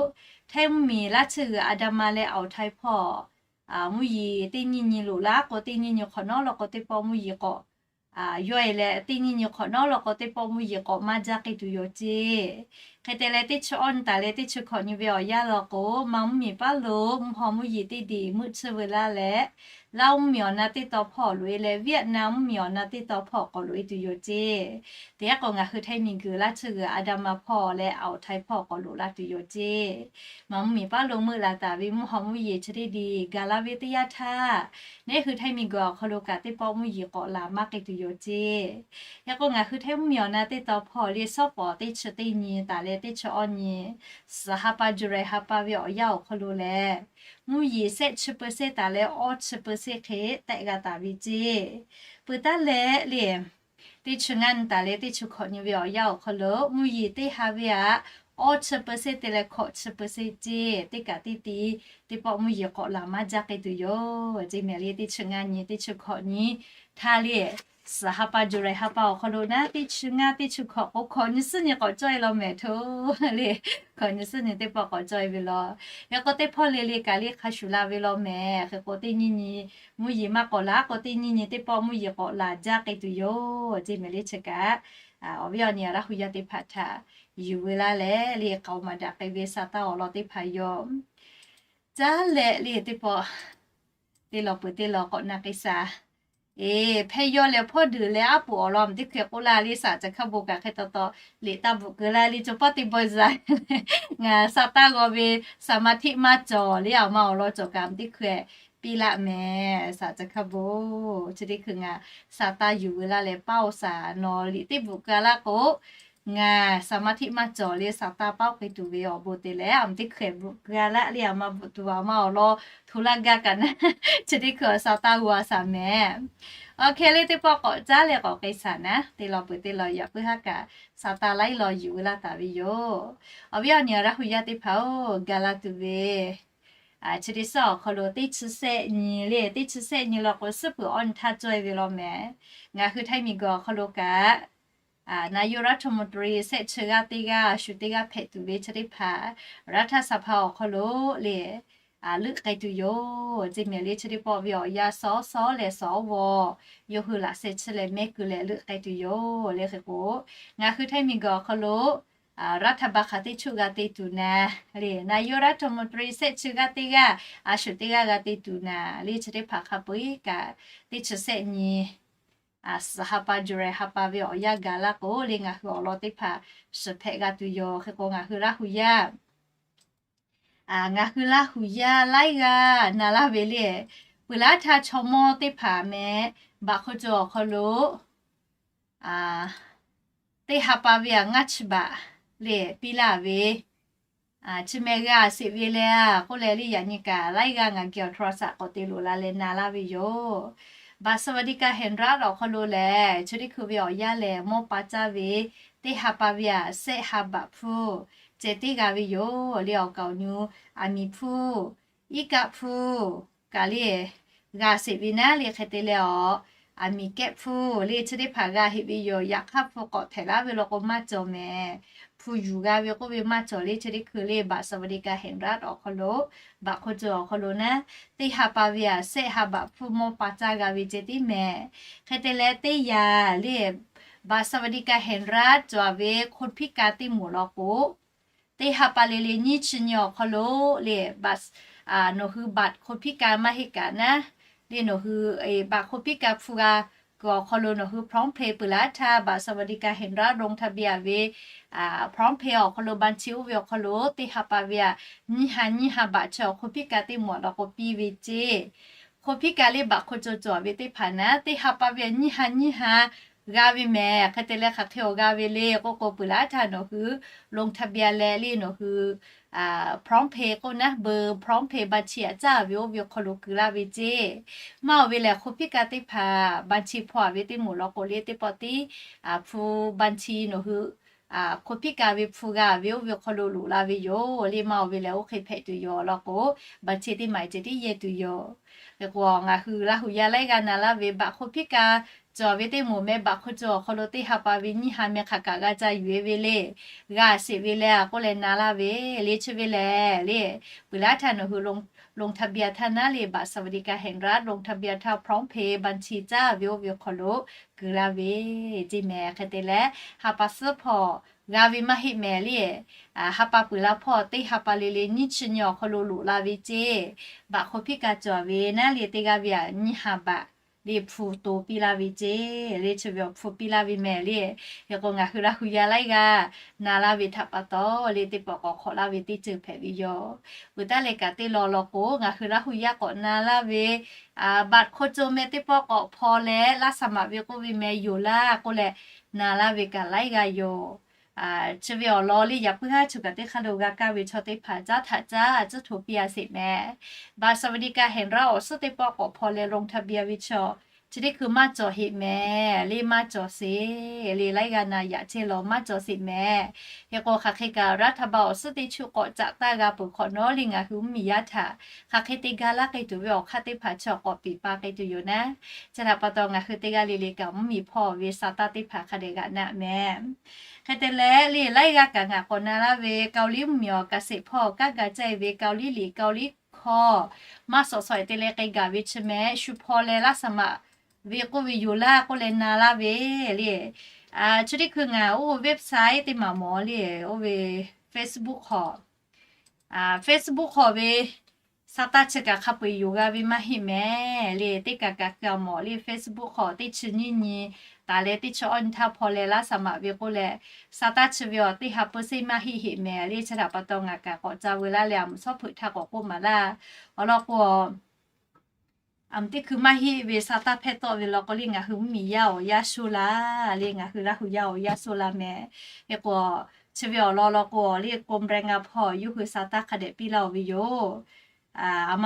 Htaiˇ mvuhˇ miˬ laˇ tsuhˇ g'uiˬ Adama leh Awˬ Htaiˇ hpawˇ mvuhˇ yeˬ teˇ nyiˇ nyi loꞈ laˇ k'o, teˇ nyiˇ nyi hk'awꞈ nawˉ law k'o, teˇ pawˆ mvuhˇ yeˬ k'awꞈ yawˇ e leh, teˇ nyiˇ nyi hk'awꞈ nawˉ law k'o, teˇ pawˆ mvuhˇ yeˬ k'awꞈ maˇ jaˇ k'ai tuˬ yoˬ ceˇ. Hk'e te leh teˇ chi awˇ nyi taˍ leh teˇ chi hkawꞈ nyi ve awˬ yanˇ law k'o, Manˇ mvuhˇ miˬ paˉ lo mvuhˇ haw mvuhˇ yeˬ teˇ diˬ meuˆ tsuhˇ veu laˇ leh, Laˇ mvuhˇ miˬ awˬ na teˇ taw hpawˇ loꞈ e leh, Vietnam mvuhˇ miˬ awˬ na teˇ taw hpawˇ k'awꞈ loꞈ e tuˬ yoˬ ceˇ. Teˇ g'aˇ k'o ngaˬ hui Htaiˇ miˬ guiˬ laˇ tsuhˇ g'uiˬ Adama hpawˇ leh Awˬ Htaiˇ hpawˇ k'awꞈ loꞈ laˇ tuˬ yoˬ ceˇ. Manˇ mvuhˇ miˬ paˉ lo meuˆ laˬ taˍ ve mvuhˇ haw mvuhˇ yeˬ chi teˇ diˬ gaˬ laˇ ve teˇ yanˇ htaˇ, neˇ hui Htaiˇ miˬ guiˬ awˬ hk'aw lo kaꞈ teˇ pawˆ mvuhˇ yeˬ k'awꞈ laˬ maˇ k'ai tuˬ yoˬ ceˇ. Yaꞈ k'o ngaˬ hui Htaiˇ mvuhˇ miˬ awˬ na teˇ taw hpawˇ le sawˉ pawˍ teˇ chi teˇ nyi taˍ leh teˇ chi awˇ nyi, suhˍ ha pa July ha pa ve awˬ yanˇ awˬ hk'aw lo lehˬ, mvuhˇ yeˬ sehˆ chi เปอร์เซ็นต์ taˍ leh awˇ chi เปอร์เซ็นต์ hk'e tehˆ g'a taˍ ve ceˇ. Peuˬ taˉ leh le, teˇ chi ngaˇ nyi taˍ leh teˇ chi hkawꞈ nyi ve awˬ yanˇ awˬ hk'aw lo mvuhˇ yeˬ teˇ ha ve aꞈ, awˇ chi เปอร์เซ็นต์ te leh hkawꞈ chi เปอร์เซ็นต์ ceˇ. Teˇ kaꞈ teˇ ti teˇ pawˆ mvuhˇ yeˬ k'awꞈ laˬ maˇ jaˇ k'ai tuˬ yoˬ ceˇ mehˍ le. Teˇ chi ngaˇ nyi teˇ chi hkawꞈ nyi htaˇ le, suhˍ ha pa July ha pa awˬ hk'aw lo naˉ, teˇ chi ngaˇ teˇ chi hkawꞈ k'o, hkawꞈ nyi suhˉ nyi k'awꞈ cawˇ e law mehˍ hto le. Hkawꞈ nyi suhˉ nyi teˇ pawˆ k'awꞈ cawˇ e ve law. Yaꞈ k'o teˇ hpawˇ le le kaꞈ le hk'a shuˍ la ve law mehˍ. Hk'e k'o teˇ nyiˇ nyi mvuhˇ yeˬ maˇ k'awꞈ laˬ k'o, teˇ nyiˇ nyi teˇ pawˆ mvuhˇ yeˬ k'awꞈ laˬ jaˇ k'ai tuˬ yoˬ ceˇ mehˍ le. Chi kaꞈ awˬ viˉ awˬ nyi Laˇ hu yaˇ teˇ hpaˍ htaꞈ yuˬ veu laˇ leh le k'aoˍ maˍ daꞈ k'ai ve sa taˇ awˬ lawn teˇ hpaˍ yoˬ. Caˉ leh le teˇ pawˆ teˇ law peuˬ teˇ law k'awꞈ na k'ai shaˍ. Eˬ, hpehˇ yawˇ leh hpawˇ duiˬ leh aˉ poꞈ awˬ lawn teˇ hkeh k'oˆ laˇ le, saˍ ca hkaˇ bon kaꞈ hk'e taw taw liꞈ taˇ bvuhꞈ keu laˇ le, cawˬ paˇ teˇ bawehˇ za. Ngaˬ sa taˇ g'aw ve สมาธิ maˇ cawˬ le, aˬ ma awˬ lawn cawˬ kaꞈ teˇ hkeh piˇ laˇ mehˍ. Saˍ ca hkaˇ bon chi teˇ hkeh ngaˬ sa taˇ yuˬ veu laˇ leh paˇ oˬ saˍ nawˬ liꞈ teˇ bvuhꞈ keu laˇ k'o, ngaˬ สมาธิ maˇ cawˬ le, sa taˇ paˇ oˬ k'ai tuˬ ve awˬ bon te leh aˬ ma teˇ hkeh bvuhꞈ keu laˇ le, aˬ ma bvuhꞈ tuˬ aˬ ma awˬ lawn hto laˇ gaˇ kaꞈ na chi teˇ hkeh awˬ sa taˇ g'aw a saˍ mehˍ. Awˬ hkeh le teˇ pawˆ k'awꞈ caˉ leh k'awꞈ k'ai shaˍ naˉ, teˇ law peuˬ teˇ law yaꞈ puiˉ haˉ kaꞈ sa taˇ laiˉ law yuˬ veu laˇ taˍ ve yoˬ. Awˬ viˉ awˬ nyi Laˇ hu yaˇ teˇ hpaˍ oˬ, ga laˇ tuˬ ve chi teˇ suhˉ awˬ hk'aw lo teˇ chi sehˆ nyi le, teˇ chi sehˆ nyi law k'o suhˉ peuˬ awˇ nyi htaˇ cawˇ e ve law mehˍ. Ngaˬ hui Htaiˇ miˬ guiˬ awˬ hk'aw lo kaꞈ นายกรัฐมนตรี sehˆ chi g'aˇ teˇ g'aˇ shu teˇ g'aˇ hpehꞈ tuˬ ve chi teˇ hpaˍ รัฐสภา awˬ hk'aw lo le leuˆ k'ai tuˬ yoˬ ceˇ mehˍ le. Chi teˇ pawˆ ve awˬ yanˇ สส leh สว yawˇ hui laꞈ sheh chi leh mehˆ keu leh leuˆ k'ai tuˬ yoˬ le. Hk'e k'o, ngaˬ hui Htaiˇ miˬ guiˬ awˬ hk'aw lo รัฐบาล hk'aˬ teˇ chi g'aˇ te tuˬ na le, นายกรัฐมนตรี sehˆ chi g'aˇ teˇ g'aˇ a shu teˇ g'aˇ g'a te tuˬ na le. Chi teˇ hpaˍ hk'a peu eˬ kaꞈ teˇ chi sehˆ nyi suhˍ ha pa July ha pa ve awˬ yanˇ gaˬ laˇ k'o le, ngaˬ hui awˬ lawn teˇ hpaˍ shiˍ hpehꞈ g'a tuˬ yoˬ. Hk'e k'o ngaˬ hui Laˇ hu yaˇ ngaˬ hui Laˇ hu yaˇ laiˉ g'aˇ na laˇ ve le, peuˬ laˇ htaˇ chaw mawˇ teˇ hpaˍ mehˍ, baꞈ hk'oˆ co awˬ hk'aw lo teˇ ha pa ve aꞈ ngaˇ chi baꞈ le piˇ laˇ ve, chi mehˍ g'a sheˍ ve le k'oˆ leh le, yaꞈ nyi kaꞈ laiˉ g'aˇ ngaˬ geh awˬ โทรศัพท์ k'awꞈ te loꞈ la leh na laˇ ve yoˬ. บัตรสวัสดิการแห่งรัฐ awˬ hk'aw lo lehˬ, chi teˇ hkui ve awˬ yanˇ lehˬ mawˇ pa caˇ ve teˇ ha pa ve aꞈ shehˆ ha baꞈ hpfuhˇ ceh teˇ g'a ve yoˬ le. Awˬ kaˍ awˬ nyu aˬ miˍ hpfuhˇ, iˉ kaˆ hpfuhˇ kaꞈ le g'a sheˍ ve naˉ le. Hk'e te leh awˬ aˬ miˍ kehˆ hpu le chi teˇ hpaˍ g'a heˆ ve yoˬ. Yaꞈ hk'aˇ hpu k'awꞈ htehꞈ laˇ ve law k'o maˇ cawˬ mehˍ. Hpu yuˬ g'a ve k'oˆ ve maˇ cawˬ le chi teˇ hkui le บัตรสวัสดิการแห่งรัฐ awˬ hk'aw lo, บัตรคนจน awˬ hk'aw lo naˉ, teˇ ha pa ve aˬ sehˆ ha บาท hpu mawˇ pa caˇ g'a ve ceh tiˉ mehˍ. Hk'e te leh teˇ yanˇ le บัตรสวัสดิการแห่งรัฐ cawˬ ve คนพิการ teˇ moˍ law k'o, teˇ ha pa le le nyiˇ chi nyi awˬ hk'aw lo le, nawˬ hui บัตรคนพิการ maˇ heˆ kaꞈ naˉ, le nawˬ hui บัตรคนพิการ hpu g'a kuiˬ awˬ hk'aw lo nawˬ hui พร้อมเพย์ peuˬ laˇ htaˇ บัตรสวัสดิการแห่งรัฐ ลงทะเบียน ve พร้อมเพย์ awˬ hk'aw lo บัญชี oˇ ve awˬ hk'aw lo teˇ ha pa ve aˬ nyiˇ ha nyiˇ ha บาท chi awˬ คนพิการ teˇ moˍ law k'o piˇ ve ceˇ. คนพิการ le บัตรคนจน cawˬ ve teˇ hpaˍ naˉ teˇ ha pa ve aˬ nyiˇ ha nyiˇ ha g'a ve mehˍ. Hk'e te leh hk'aˬ hk'e awˬ g'a ve le k'oˆ k'o, peuˬ laˇ htaˇ nawˬ hui ลงทะเบียน leh le nawˬ hui พร้อมเพย์ k'oˆ naˉ, เบอร์ พร้อมเพย์ บัญชี aˬ caˇ ve oˇ ve awˬ hk'aw lo kuiˬ laˇ ve ceˇ. Maˇ oˬ ve lehˬ คนพิการ teˇ hpaˍ บัญชี hpaw ve teˇ moˍ law k'o le teˇ pawˆ tiˉ hpu บัญชี nawˬ hui คนพิการ ve hpu g'a ve oˇ ve awˬ hk'aw lo loꞈ la ve yoˬ. Le maˇ oˬ ve lehˬ oˇ hk'e hpehꞈ tuˬ yoˬ law k'o, บัญชี teˇ maˬ ceh tiˉ yehˇ tuˬ yoˬ. Hk'e k'o ngaˬ hui Laˇ huˍ yaˇ laiˉ g'aˇ na laˇ ve บัตรคนพิการ cawˬ ve teˇ moˍ meh บัตรคนจน awˬ hk'aw lo teˇ ha pa ve nyiˇ ha meh hk'aˬ kaꞈ g'a ca yuˬ e ve le, g'a sheˍ ve leh k'oˆ leh na laˇ ve le chi ve lehˬ le, peuˬ laˇ htaˇ nawˬ hui ลงทะเบียน htaˇ naˉ le บัตรสวัสดิการแห่งรัฐ ลงทะเบียน htaˇ พร้อมเพย์ บัญชี caˇ ve oˇ ve awˬ hk'aw lo kuiˬ laˇ ve ceˇ mehˍ. Hk'e te leh ha pa suhˉ hpawˇ g'a ve maˇ heˆ mehˍ le, ha pa peuˬ la hpawˇ teˇ ha pa le le nyiˇ chi nyi awˬ hk'aw lo loꞈ la ve ceˇ. บัตรคนพิการ cawˬ ve naˉ le teˇ g'aˇ ve aˬ nyiˇ ha บาท le hpu to piˇ laˇ ve ceˇ. Le chi ve awˬ hpu piˇ laˇ ve mehˍ le. Hk'e k'o ngaˬ hui Laˇ huˍ yaˇ laiˉ g'aˇ na laˇ ve htaꞈ pa taw le teˇ pawˆ k'awꞈ hk'awꞈ laˇ ve teˇ ceuˬ hpehꞈ ve yoˬ. Peuˬ taˉ leh kaꞈ teˇ law law k'o ngaˬ hui Laˇ huˍ yaˇ k'awꞈ na laˇ ve บัตรคนจน meh teˇ pawˆ k'awꞈ hpaw leh laˇ สมัคร ve k'oˆ ve meh yoˬ laˇ k'oˆ leh na laˇ ve kaꞈ laiˉ g'aˇ yoˬ. Chi ve awˬ lawn le yaꞈ puiˉ haˉ chu kaꞈ teˇ hk'aˇ lo g'a kaˇ ve chaw teˇ hpaˍ caˉ htaꞈ caˉ tcuhˉ hto piˇ a sheˍ mehˍ. บัตรสวัสดิการแห่งรัฐ awˬ suhˉ teˇ pawˆ k'awꞈ hpaw leh ลงทะเบียน ve chaw chi teˇ hkui maˇ cawˬ heˆ mehˍ le, maˇ cawˬ sheˍ le, laiˉ g'aˇ na yaꞈ chehˇ law maˇ cawˬ sheˍ mehˍ. Hk'e k'o hk'aˬ hk'e kaꞈ รัฐบาล awˬ suhˉ teˇ chu k'awꞈ caꞈ taˇ g'a peuˬ hk'awꞈ nawˉ le ngaˬ hui mvuhˇmiˬ yaˇ htaꞈ hk'aˬ hk'e te ga laˇ k'ai tuˬ ve awˬ hk'aˇ teˇ hpaˍ chi awˬ k'awꞈ piˍ pa k'ai tuˬ yoˬ naˉ. Chi htaꞈ pa taw ngaˬ hui teˇ g'aˇ le le kaꞈ mvuhˇmiˬ hpawˇ ve sa taˇ teˇ hpaˍ hk'a dehꞈ g'aꞈ naˆ mehˍ. Hk'e te leh le laiˉ g'aˇ kaꞈ ngaˬ k'awꞈ na laˇ ve เกาหลี mvuhˇmiˬ awˬ เกษตร hpawˇ kanˉ ga caˇ ve เกาหลี liꞈ เกาหลี hkawˇ maˇ sawˍ sawˍ e te leh k'ai gaˬ ve chi meh shu hpaw leh laˇ สมัคร ve k'oˆ ve yoˬ laˇ k'oˆ leh na laˇ ve le. Chi teˇ hkui ngaˬ oˇ เว็บไซต์ teˇ maˬ mawˬ le, oˇ ve Facebook hk'aw Facebook hk'aw ve sa taˇ chi kaꞈ hk'a peu-eˬ yoˬ g'a ve maˇ heˆ mehˍ le. Teˇ kaꞈ kaꞈ keu a mawˬ le Facebook hk'aw teˇ chi nyiˇ nyi taˍ leh teˇ chi awˇ nyi htaˇ hpaw leh laˇ สมัคร ve k'oˆ leh sa taˇ chi ve awˬ teˇ ha เปอร์เซ็นต์ maˇ heˆ heˆ mehˍ le. Chi htaꞈ pa taw ngaˬ kaꞈ k'awꞈ ca veu laˇ leh a mvuhˇ shawˉ hpeuꞈ htaˇ k'awꞈ k'oˆ maˍ laˇ. Awˬ lawn k'o a mvuhˇ teˇ hkui maˇ heˆ ve sa taˇ hpehˇ tawˆ ve law k'o le ngaˬ hui mvuhˇmiˬ yaˇ awˬ yaˇ sho la le, ngaˬ hui Laˇ huˍ yaˇ awˬ yaˇ sho la mehˍ. Hk'e k'o chi ve awˬ lawn law k'o le กรมแรงงาน hpawˇ yawˇ hui sa taˇ hk'a dehꞈ piˇ laˇ-oˬ ve yoˬ. A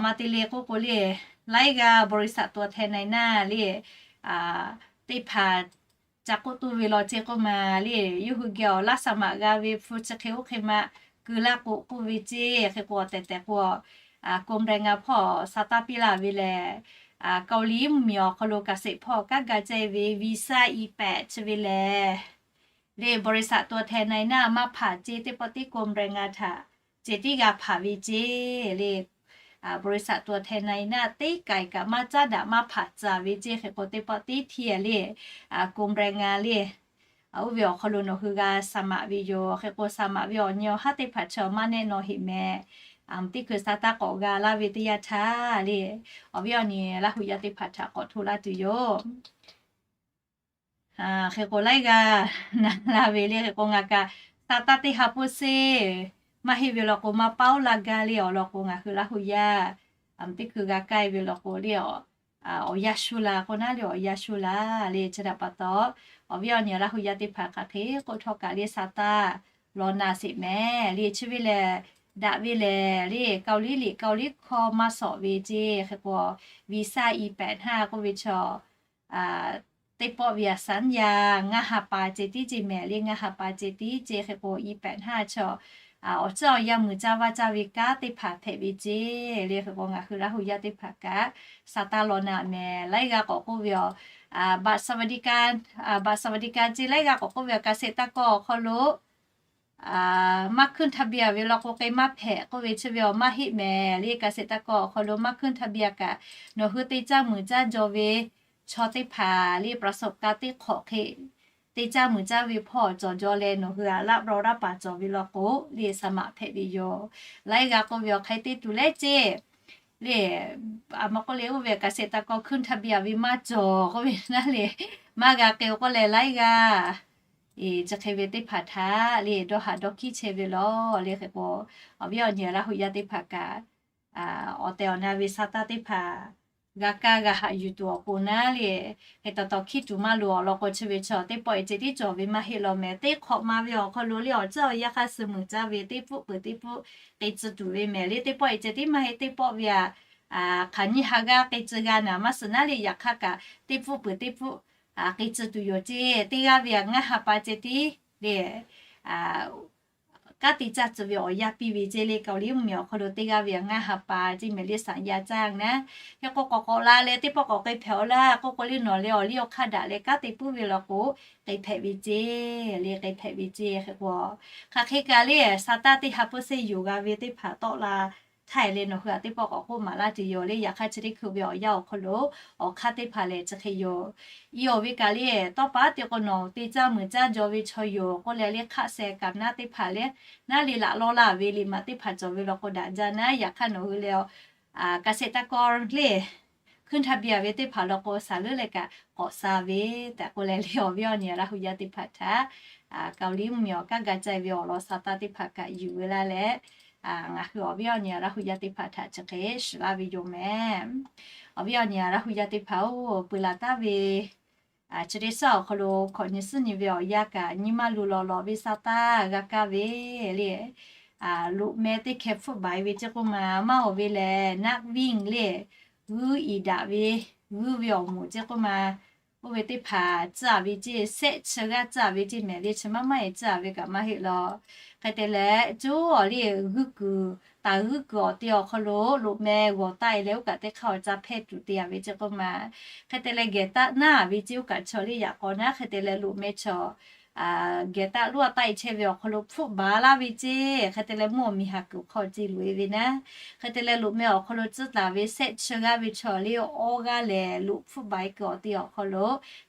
ma te le k'oˆ k'o le, laiˉ g'aˇ บริษัทตัวแทนนายหน้า le teˇ hpaˍ ca k'oˆ tuˬ ve law ceˇ k'oˆ ma le, yawˇ hui geh awˬ laˇ สมัคร g'a ve hpu chi hk'e oˇ hk'e ma keu laˇ k'o k'oˆ ve ceˇ. Hk'e k'o tehꞈ tehꞈ k'o กรมแรงงาน hpawˇ sa taˇ piˇ laˇ ve lehˬ, เกาหลี mvuhˇmiˬ awˬ hk'aw lo เกษตร hpawˇ kanˉ ga caˇ ve วีซ่า อีแปด chi ve lehˬ le บริษัทตัวแทนนายหน้า maˇ hpanˍ ceˇ, teˇ pawˆ tiˉ กรมแรงงาน htaꞈ ceh tiˉ g'a hpanˍ ve ceˇ le. บริษัทตัวแทนนายหน้า teˇ kaiˬ kaꞈ maˇ caˉ daꞈ maˇ hpanˍ tcuh ve ceˇ. Hk'e k'o teˇ pawˆ tiˉ htiˇ le กรมแรงงาน le oˇ ve awˬ hk'aw lo nawˬ hui g'a สมัคร ve yoˬ. Hk'e k'o สมัคร ve awˬ nyi awˬ haˉ teˇ hpaˍ chi maˇ nehˆ naw heˆ mehˍ. Teˇ hkui sa taˇ k'awꞈ g'a laˇ ve teˇ yanˇ htaˇ le, awˬ viˉ awˬ nyi Laˇ huˍ yaˇ teˇ hpaˍ htaꞈ k'awꞈ hto laˇ tuˬ yoˬ. Hk'e k'o laiˉ g'aˇ na laˇ ve le. Hk'e k'o ngaˬ kaꞈ sa taˇ teˇ ha เปอร์เซ็นต์ maˇ heˆ ve law k'o maˇ paoˉ laˇ gaˇ le. Awˬ lawn k'o ngaˬ hui Laˇ huˍ yaˇ a mvuhˇ teˇ hkui g'a kaˇ ve law k'o le, awˬ yaˇ shu la k'o naˉ le, awˬ yaˇ shu la le. Chi htaꞈ pa taw awˬ viˉ awˬ nyi Laˇ huˍ yaˇ teˇ hpaˍ hk'aˬ hk'e k'oˆ htawˇ kaꞈ le sa taˇ law na sheˍ mehˍ le. Chi ve lehˬ daꞈ ve lehˬ le เกาหลี liꞈ เกาหลี hkawˇ maˇ sawˍ ve ceˇ. Hk'e k'o วีซ่า อีแปดห้า k'oˆ ve chaw teˇ pawˆ ve a สัญญา ngaˇ ha pa ceh tiˉ ceˇ mehˍ le, ngaˇ ha pa ceh tiˉ ceˇ. Hk'e k'o อีแปดห้า chaw awˬ ciˉ awˬ yanˇ muiˬ caˇ vaˇ caˇ ve kanˉ teˇ hpaˍ hpehꞈ ve ceˇ le. Hk'e k'o ngaˬ hui Laˇ hu yaˇ teˇ hpaˍ kaꞈ sa taˇ law naˍ mehˍ. Laiˉ g'aˇ k'awꞈ k'oˆ ve awˬ, บัตรสวัสดิการ บัตรสวัสดิการ ceˇ laiˉ g'aˇ k'awꞈ k'oˆ ve awˬ เกษตรกร awˬ hk'aw lo maˇ ขึ้นทะเบียน ve law k'o k'ai maˇ hpehꞈ k'oˆ ve chi ve awˬ maˇ heˆ mehˍ le. เกษตรกร awˬ hk'aw lo maˇ ขึ้นทะเบียน kaꞈ nawˬ hui te caˇ muiˬ caˇ jaw ve chaw teˇ hpaˍ le ประสบการณ์ teˇ hk'awꞈ hk'e te caˇ muiˬ caˇ ve hpawˇ cawˬ jaw leh nawˬ hui aꞈ laˆ รอรับบัตร cawˬ ve law k'o le สมัคร hpehꞈ ve yoˬ. Laiˉ g'aˇ k'oˆ ve awˬ hk'e te tuˬ leh ceˇ le, a ma k'oˆ le oˇ ve เกษตรกร ขึ้นทะเบียน ve maˇ cawˬ k'oˆ ve naˉ le, maˇ g'a k'ai k'oˆ leh laiˉ g'aˇ chi hk'e ve teˇ hpaˍ htaꞈ le dawˇ haꞈ dawˇ hkiˉ chehˇ ve law le. Hk'e k'o awˬ viˉ awˬ nyi Laˇ hu yaˇ teˇ hpaˍ kaꞈ awˬ tehˬ awˬ na ve sa taˇ teˇ hpaˍ g'a kaˇ g'a haꞈ yuˬ tuˬ awˬ pon naˉ le, hk'e taw taw hkiˉ tuˬ maˇ loˬ awˬ lawn k'o chi ve chaw teˇ pawˆ e ceh tiˉ cawˬ ve maˇ heˆ law mehˍ. Teˇ hk'awꞈ ma ve awˬ hk'aw lo le awˬ ciˉ awˬ yanˇ hk'aˇ suh muiˬ caˇ ve teˇ pfuhˆ peuˬ teˇ pfuhˆ k'ai tcuh tuˬ ve mehˍ le. Teˇ pawˆ e ceh tiˉ maˇ heˆ, teˇ pawˆ ve aꞈ hk'aˬ nyiˇ ha g'aˇ k'ai tcuh g'a naˍ maˇ suhˍ naˉ le. Yaꞈ hk'aˇ kaꞈ teˇ pfuhˆ peuˬ teˇ pfuhˆ k'ai tcuh tuˬ yoˬ ceˇ. Teˇ g'aˇ ve aꞈ ngaˇ ha pa ceh tiˉ le kanˉ te caˇ tcuh ve awˬ yanˇ piˇ ve ceˇ le. Kaoˍliˇ mvuhˇmiˬ awˬ hk'aw lo teˇ g'aˇ ve aꞈ ngaˇ ha pa ceˇ mehˍ le สัญญาจ้าง naˉ. Hk'e k'o k'awꞈ k'awꞈ la leh teˇ pawˆ k'awꞈ k'ai hpehꞈ aˬ laˇ k'oˆ k'o le nawˬ leh awˬ liˇ awˬ hk'aˇ daꞈ leh kanˉ te puiˉ ve law k'o k'ai hpehꞈ ve ceˇ le, k'ai hpehꞈ ve ceˇ. Hk'e k'o hk'aˬ hk'e kaꞈ le sa taˇ teˇ ha เปอร์เซ็นต์ yoˬ g'a ve teˇ hpaˍ tawˆ la htaˇ e le nawˬ hui aꞈ teˇ pawˆ k'awꞈ k'oˆ maˍ laˇ tuˬ yoˬ le. Yaꞈ hk'aˇ chi teˇ hkui ve awˬ yanˇ awˬ hk'aw lo awˬ hk'aˇ teˇ hpaˍ lehˬ chi hk'e yoˬ. I awˬ ve kaꞈ le tawˇ pa te k'o nawˬ te caˇ muiˬ caˇ jaw ve chaw yoˬ k'oˆ leh le hk'aˆ seh kaꞈ naˉ teˇ hpaˍ le naˉ le laꞈ lawˇ laˇ ve le maꞈ teˇ hpaˍ cawˬ ve law k'o daꞈ jaˇ naˉ. Yaꞈ hk'aˇ nawˬ hui leh เกษตรกร le ขึ้นทะเบียน ve teˇ hpaˍ law k'o saˍ leuˉ leh kaꞈ k'awꞈ sa ve tehꞈ k'oˆ leh le awˬ viˉ awˬ nyi Laˇ hu yaˇ teˇ hpaˍ htaꞈ Kaoˍliˇ mvuhˇmiˬ awˬ kanˉ ga caˇ ve awˬ lawn sa taˇ teˇ hpaˍ kaꞈ yuˬ ve laˇ leh, ngaˬ hui awˬ viˉ awˬ nyi Laˇ hu yaˇ teˇ hpaˍ htaꞈ chi hk'e shiˍ laˇ ve yoˬ mehˍ. Awˬ viˉ awˬ nyi Laˇ hu yaˇ teˇ hpaˍ-oˬ, peuˬ laˬ taˍ ve chi teˇ suhˉ awˬ hk'aw lo hkawꞈ nyi suhˉ nyi ve awˬ yanˇ kaꞈ nyi maˇ luˬ lawˬ lawˬ ve sa taˇ g'a kaˇ ve le. Loꞈ meh teˇ hkeh hpfuhˆ baˬ e ve ceˇ k'oˆ ma maˇ oˬ ve lehˬ naˆ viˇ le g'uiˇ iˍ daꞈ ve g'uiˇ ve awˬ moˍ ceˇ k'oˆ ma, oˇ ve teˇ hpaˍ tcuhˉ a ve ceˇ, sehˆ chi g'aˇ tcuhˉ a ve ceˇ mehˍ le. Chi maˇ maˇ e tcuhˉ a ve kaꞈ maˇ heˆ law. Hk'e te leh coˇ awˬ le g'uiˇ kuiˬ, taˍ g'uiˇ kuiˬ awˬ te awˬ hk'aw lo loꞈ meh g'awˬ taˆ e leh oˇ kaꞈ teˇ hk'aˇ awˬ ca hpehˇ tuˬ te a ve ceˇ k'oˆ ma. Hk'e te leh gehˬ taˆ naˉ a ve ceˇ oˇ kaꞈ chaw le yaꞈ k'aw naˉ. Hk'e te leh loꞈ meh chaw gehˬ taˆ loˉ a taˆ e chehˇ ve awˬ hk'aw lo hpfuhˆ baˬ laˇ ve ceˇ. Hk'e te leh mvuhˇ awˬ miˬ haˍ kuiˬ hk'aw ce loꞈ e ve naˉ. Hk'e te leh loꞈ meh awˬ hk'aw lo tcuhˉ taˍ ve sehˆ chi g'aˇ ve chaw le awˇ g'aˇ lehˬ loꞈ hpfuhˆ baˬ e kuiˬ awˬ te awˬ hk'aw lo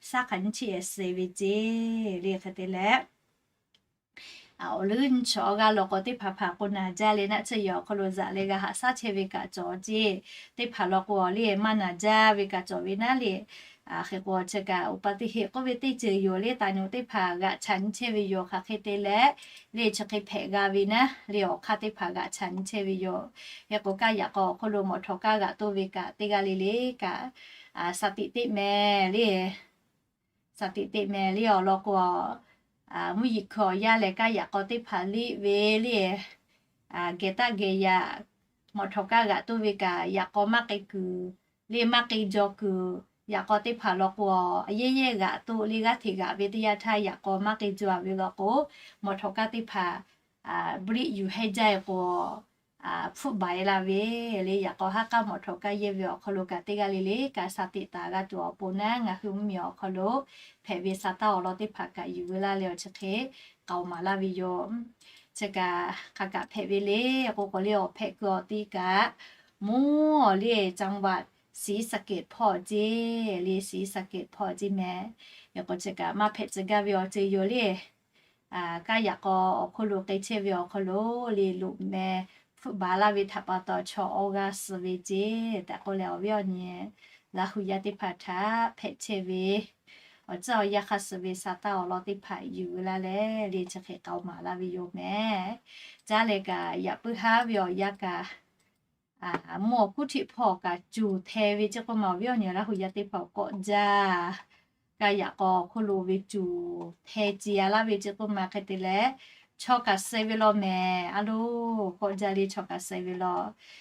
saˉ hk'aˬ nyiˇ chi e suh ve ceˇ le. Hk'e te leh awˬ leuˉ nyi chi awˇ g'aˇ law k'o teˇ hpaˍ hpaˍ k'o naˬ jaˇ le naˆ tsuhˇ yehˬ awˬ hk'aw lo zaꞈ leh g'a haꞈ shaˉ chehˇ ve kaꞈ cawˬ ceˇ. Teˇ hpaˍ law k'o le maˇ naˬ jaˇ ve kaꞈ cawˬ ve naˉ le. Hk'e k'o chi kaꞈ อุบัติเหตุ k'oˆ ve teˇ ceuˬ yoˬ le. Taˍ nyi teˇ hpaˍ g'aꞈ chaꞈ nyi chehˇ ve yoˬ. Hk'aˬ hk'e te leh le chi hk'e hpehꞈ g'a ve naˉ le awˬ hk'aˇ teˇ hpaˍ g'aꞈ chaꞈ nyi chehˇ ve yoˬ. Hk'e k'o kaˇ yaꞈ k'aw awˬ hk'aw lo mawˬ htawꞈ kaˇ g'aꞈ toˇ ve kaꞈ teˇ g'aˇ le le kaꞈ สติ teˇ meh le สติ teˇ meh le awˬ lawn k'o mvuhˇ yeˬ hkui awˬ yanˇ lehˬ kaˇ yaꞈ k'aw teˇ hpaˍ liˇ ve le gehˬ taˆ gehˬ yaꞈ mawˬ htawꞈ kaˇ g'aꞈ toˇ ve kaꞈ yaꞈ k'aw maˇ k'ai kuiˬ le maˇ k'ai jaw kuiˬ. Yaꞈ k'aw teˇ hpaˍ law k'o a yehˇ yehˇ g'aꞈ toˆ le g'aˇ hteꞈ g'aꞈ ve teˇ yanˇ htaˇ yaꞈ k'aw maˇ k'ai jaw a ve law k'o mawˬ htawꞈ kaˇ teˇ hpaˍ เบรก yuˬ hehˇ jaˇ e k'o hpfuhˆ baˬ e la ve le. Yaꞈ k'aw haˉ k'aˉ mawˬ htawꞈ kaˇ yehˇ ve awˬ hk'aw lo kaꞈ teˇ g'aˇ le le kaꞈ สติ taˍ g'a tuˬ awˬ pon naˉ ngaˬ hui mvuhˇmiˬ awˬ hk'aw lo hpehꞈ ve sa taˇ awˬ lawn teˇ hpaˍ kaꞈ yuˬ ve laˇ leh awˬ chi hk'e k'aoˍ maˍ laˇ ve yoˬ. Chi kaꞈ hk'aˬ kaꞈ hpehꞈ ve le k'o k'o le awˬ hpehꞈ kuiˬ awˬ ti kaꞈ mvuhˇ awˬ le จังหวัดศรีสะเกษ hpawˇ ceˇ le ศรีสะเกษ hpawˇ ceˇ meh. Yaꞈ k'o chi kaꞈ maˇ hpehꞈ tcuh gaˇ ve awˬ ceuˬ yoˬ le. Kaˇ yaꞈ k'aw awˬ hk'aw lo k'ai chehˇ ve awˬ hk'aw lo le loꞈ meh hpfuhˆ baˬ laˇ ve htaꞈ pa taw chaw awˇ g'aˇ suh ve ceˇ tehꞈ k'oˆ leh awˬ viˉ awˬ nyi Laˇ hu yaˇ teˇ hpaˍ htaꞈ hpehꞈ chehˇ ve awˬ ciˉ awˬ yanˇ hk'aˇ suh ve sa taˇ awˬ lawn teˇ hpaˍ yuˬ ve laˇ leh le chi hk'e k'aoˍ maˍ laˇ ve yoˬ meh. Caˇ leh kaꞈ yaꞈ puiˉ haˉ ve awˬ yanˇ kaꞈ mvuhˇ awˬ kuˉ htiˆ hpawˇ kaꞈ cuˬ hteh ve ceˇ k'oˆ ma awˬ viˉ awˬ nyi Laˇ hu yaˇ teˇ hpaˍ k'awꞈ jaˇ. Kaˇ yaꞈ k'aw awˬ hk'aw lo ve cuˬ hteh ce a laˇ ve ceˇ k'oˆ ma hk'e te leh chaw kaꞈ suh ve law meh. A loˬ k'awꞈ jaˇ le chaw kaꞈ suh ve law.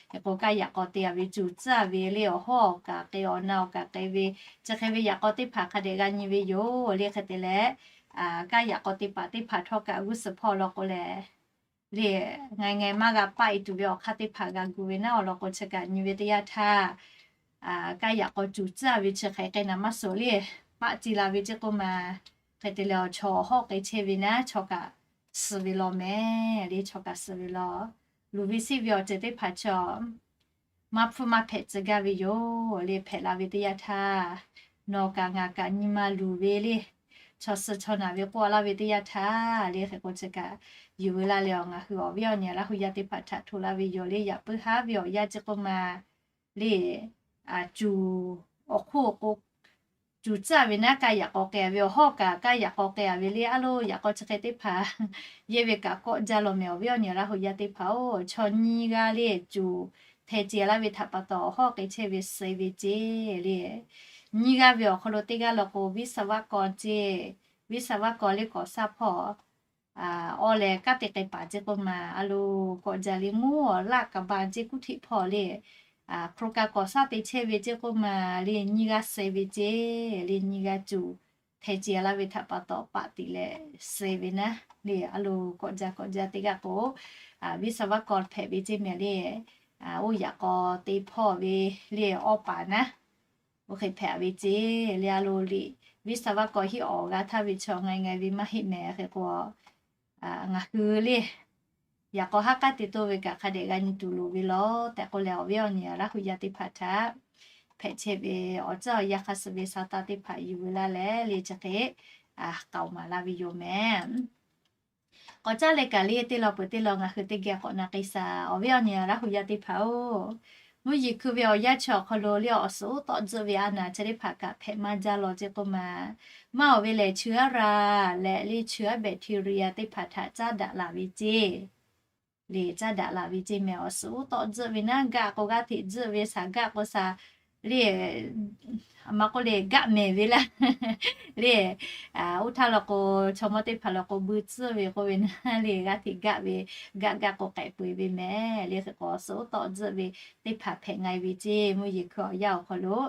Hk'e k'o kaˇ yaꞈ k'aw te a ve cuˬ tcuhˉ a ve le awˬ hawˉ awˬ kaꞈ k'ai awˬ na awˬ kaꞈ k'ai ve chi hk'e ve yaꞈ k'aw teˇ hpaˍ hk'a dehꞈ g'a nyi ve yoˬ le. Hk'e te leh kaˇ yaꞈ k'aw teˇ hpaˍ teˇ hpaˍ htawˇ kaꞈ g'uˇ suhˍ hpawˇ law k'o leh le, ngaˬ ngaˬ maˇ g'a paˆ e tuˬ ve awˬ hk'aˇ teˇ hpaˍ g'a gu ve naˉ awˬ lawn k'o, chi kaꞈ nyi ve teˇ yanˇ htaˇ, kaˇ yaꞈ k'aw cuˬ tcuhˉ ve chi hk'e k'ai naˍ maˇ suhˍ le, paˆ ce la ve ceˇ k'oˆ ma. Hk'e te leh awˬ chaw awˬ hawˉ k'ai chehˇ ve naˉ chaw kaꞈ suh ve law mehˍ le, chaw kaꞈ suh ve law. Luˬ ve siˆ ve awˬ ceuˬ teˇ hpaˍ chaw maˇ hpfuhˇ maˇ hpehꞈ tcuh gaˇ ve yoˬ le. Hpehꞈ la ve teˇ yanˇ htaˇ, nawˬ kaꞈ ngaˬ kaꞈ nyi ma luˬ ve le, chaw suh chaw naˬ ve k'oˆ laˇ ve teˇ yanˇ htaˇ le, hk'e k'o chi kaꞈ yuˬ ve laˇ leh, ngaˬ hui awˬ viˉ awˬ nyi Laˇ hu yaˇ teˇ hpaˍ htaꞈ hto laˇ ve yoˬ le. Yaꞈ puiˉ haˉ ve awˬ yanˇ ceˇ k'oˆ ma le, cuˬ awˬ hk'oˆ k'o, cuˬ tcuhˉ ve naˉ kaˇ yaꞈ k'aw k'ai ve awˬ hawˉ kaꞈ kaˇ yaꞈ k'aw k'ai ve le. A lo, yaꞈ k'aw chi hk'e teˇ hpaˍ yehˇ ve kaꞈ kawˆ jaˇ law mehˍ awˬ viˉ awˬ nyi Laˇ hu yaˇ teˇ hpaˍ-oˬ. Chaw nyiˇ g'aˇ le cuˬ hpeh ce laˇ ve htaꞈ pa taw, awˬ hawˉ k'ai chehˇ ve suh ve ceˇ le. Nyiˇ g'aˇ ve awˬ hk'aw lo teˇ g'aˇ law k'o, viˉ saˍ vaˇ kaw ceˇ. Viˉ saˍ vaˇ kaw le k'awꞈ saˇ hpawˇ awˬ leh kanˉ te k'ai paˍ ceˇ k'oˆ ma. A lo, kawꞈ jaˇ le mvuhˇ awˬ laˇ kaˍ ba ceˇ kuˉ htiˆ hpawˇ le, hk'aw lo kaꞈ k'awꞈ saˇ te chehˇ ve ceˇ k'oˆ ma le. Nyiˇ g'aˇ suh ve ceˇ le. Nyiˇ g'aˇ cuˬ hpeh ce laˇ ve htaꞈ pa taw, paˆ tiꞈ leh suh ve naˉ le. A lo, kawꞈ jaˇ kawꞈ jaˇ teˇ g'aˇ k'o, viˉ saˍ vaˇ kaw hpehꞈ ve ceˇ mehˍ le. Oˇ yaꞈ k'aw te hpawˇ ve le awˇ paˍ naˉ, oˇ hk'e hpehꞈ ve ceˇ le. A lo, liꞈ viˉ saˍ vaˇ kaw hiˆ awˬ g'a htaˇ ve chaw ngaˬ ngaˬ ve maˇ heˆ mehˍ. Hk'e k'o, ngaˬ hui le yaꞈ k'aw haˉ k'aˉ te toˇ ve kaꞈ hk'a dehꞈ g'a nyi tuˬ loˍ ve law tehꞈ k'oˆ leh, awˬ viˉ awˬ nyi Laˇ hu yaˇ teˇ hpaˍ htaꞈ hpehꞈ chehˇ ve awˬ ceuˬ awˬ yanˇ hk'aˇ suh ve sa taˇ teˇ hpaˍ yuˬ ve laˇ leh le, chi hk'e k'aoˍ maˍ laˇ ve yoˬ mehˍ. K'awꞈ caˉ leh kaꞈ le, teˇ law peuˬ teˇ law ngaˬ hui teˇ geh k'awꞈ na k'ai shaˍ. Awˬ viˉ awˬ nyi Laˇ hu yaˇ teˇ hpaˍ-oˬ, mvuhˇ yeˬ hkui ve awˬ yanˇ chi awˬ hk'aw lo le, awˬ suhˍ uˉ tawˆ tzuhˆ ve a naˍ chi teˇ hpaˍ kaꞈ hpehꞈ maˇ jaˇ law ceˇ k'oˆ ma. Maˇ awˬ ve lehˬ, chi aˉ ra leh le chi aˉ bacteria teˇ hpaˍ htaꞈ caˉ daꞈ laˬ ve ceˇ le, caˉ daꞈ laˬ ve ceˇ mehˍ. Awˬ suhˍ uˉ tawˆ tzuhˆ ve naˉ, gaˆ k'o g'aˇ hteꞈ tzuhˆ ve, shaˍ gaˆ k'o shaˍ le, maˇ k'oˆ le gaˆ mehˍ ve laˇ le. Oˇ htaˇ law k'o, chaw mawˇ teˇ hpaˍ law k'o buiˇ tcuhˇ ve k'oˆ ve naˉ le, g'aˇ hteꞈ gaˆ ve, gaˆ gaˆ k'o k'ehꞈ peu eˬ ve mehˍ le. Hk'e k'o, awˬ suhˍ uˉ tawˆ tzuhˆ ve teˇ hpaˍ hpehꞈ nga e ve ceˇ. Mvuhˇ yeˬ hkui awˬ yanˇ awˬ hk'aw lo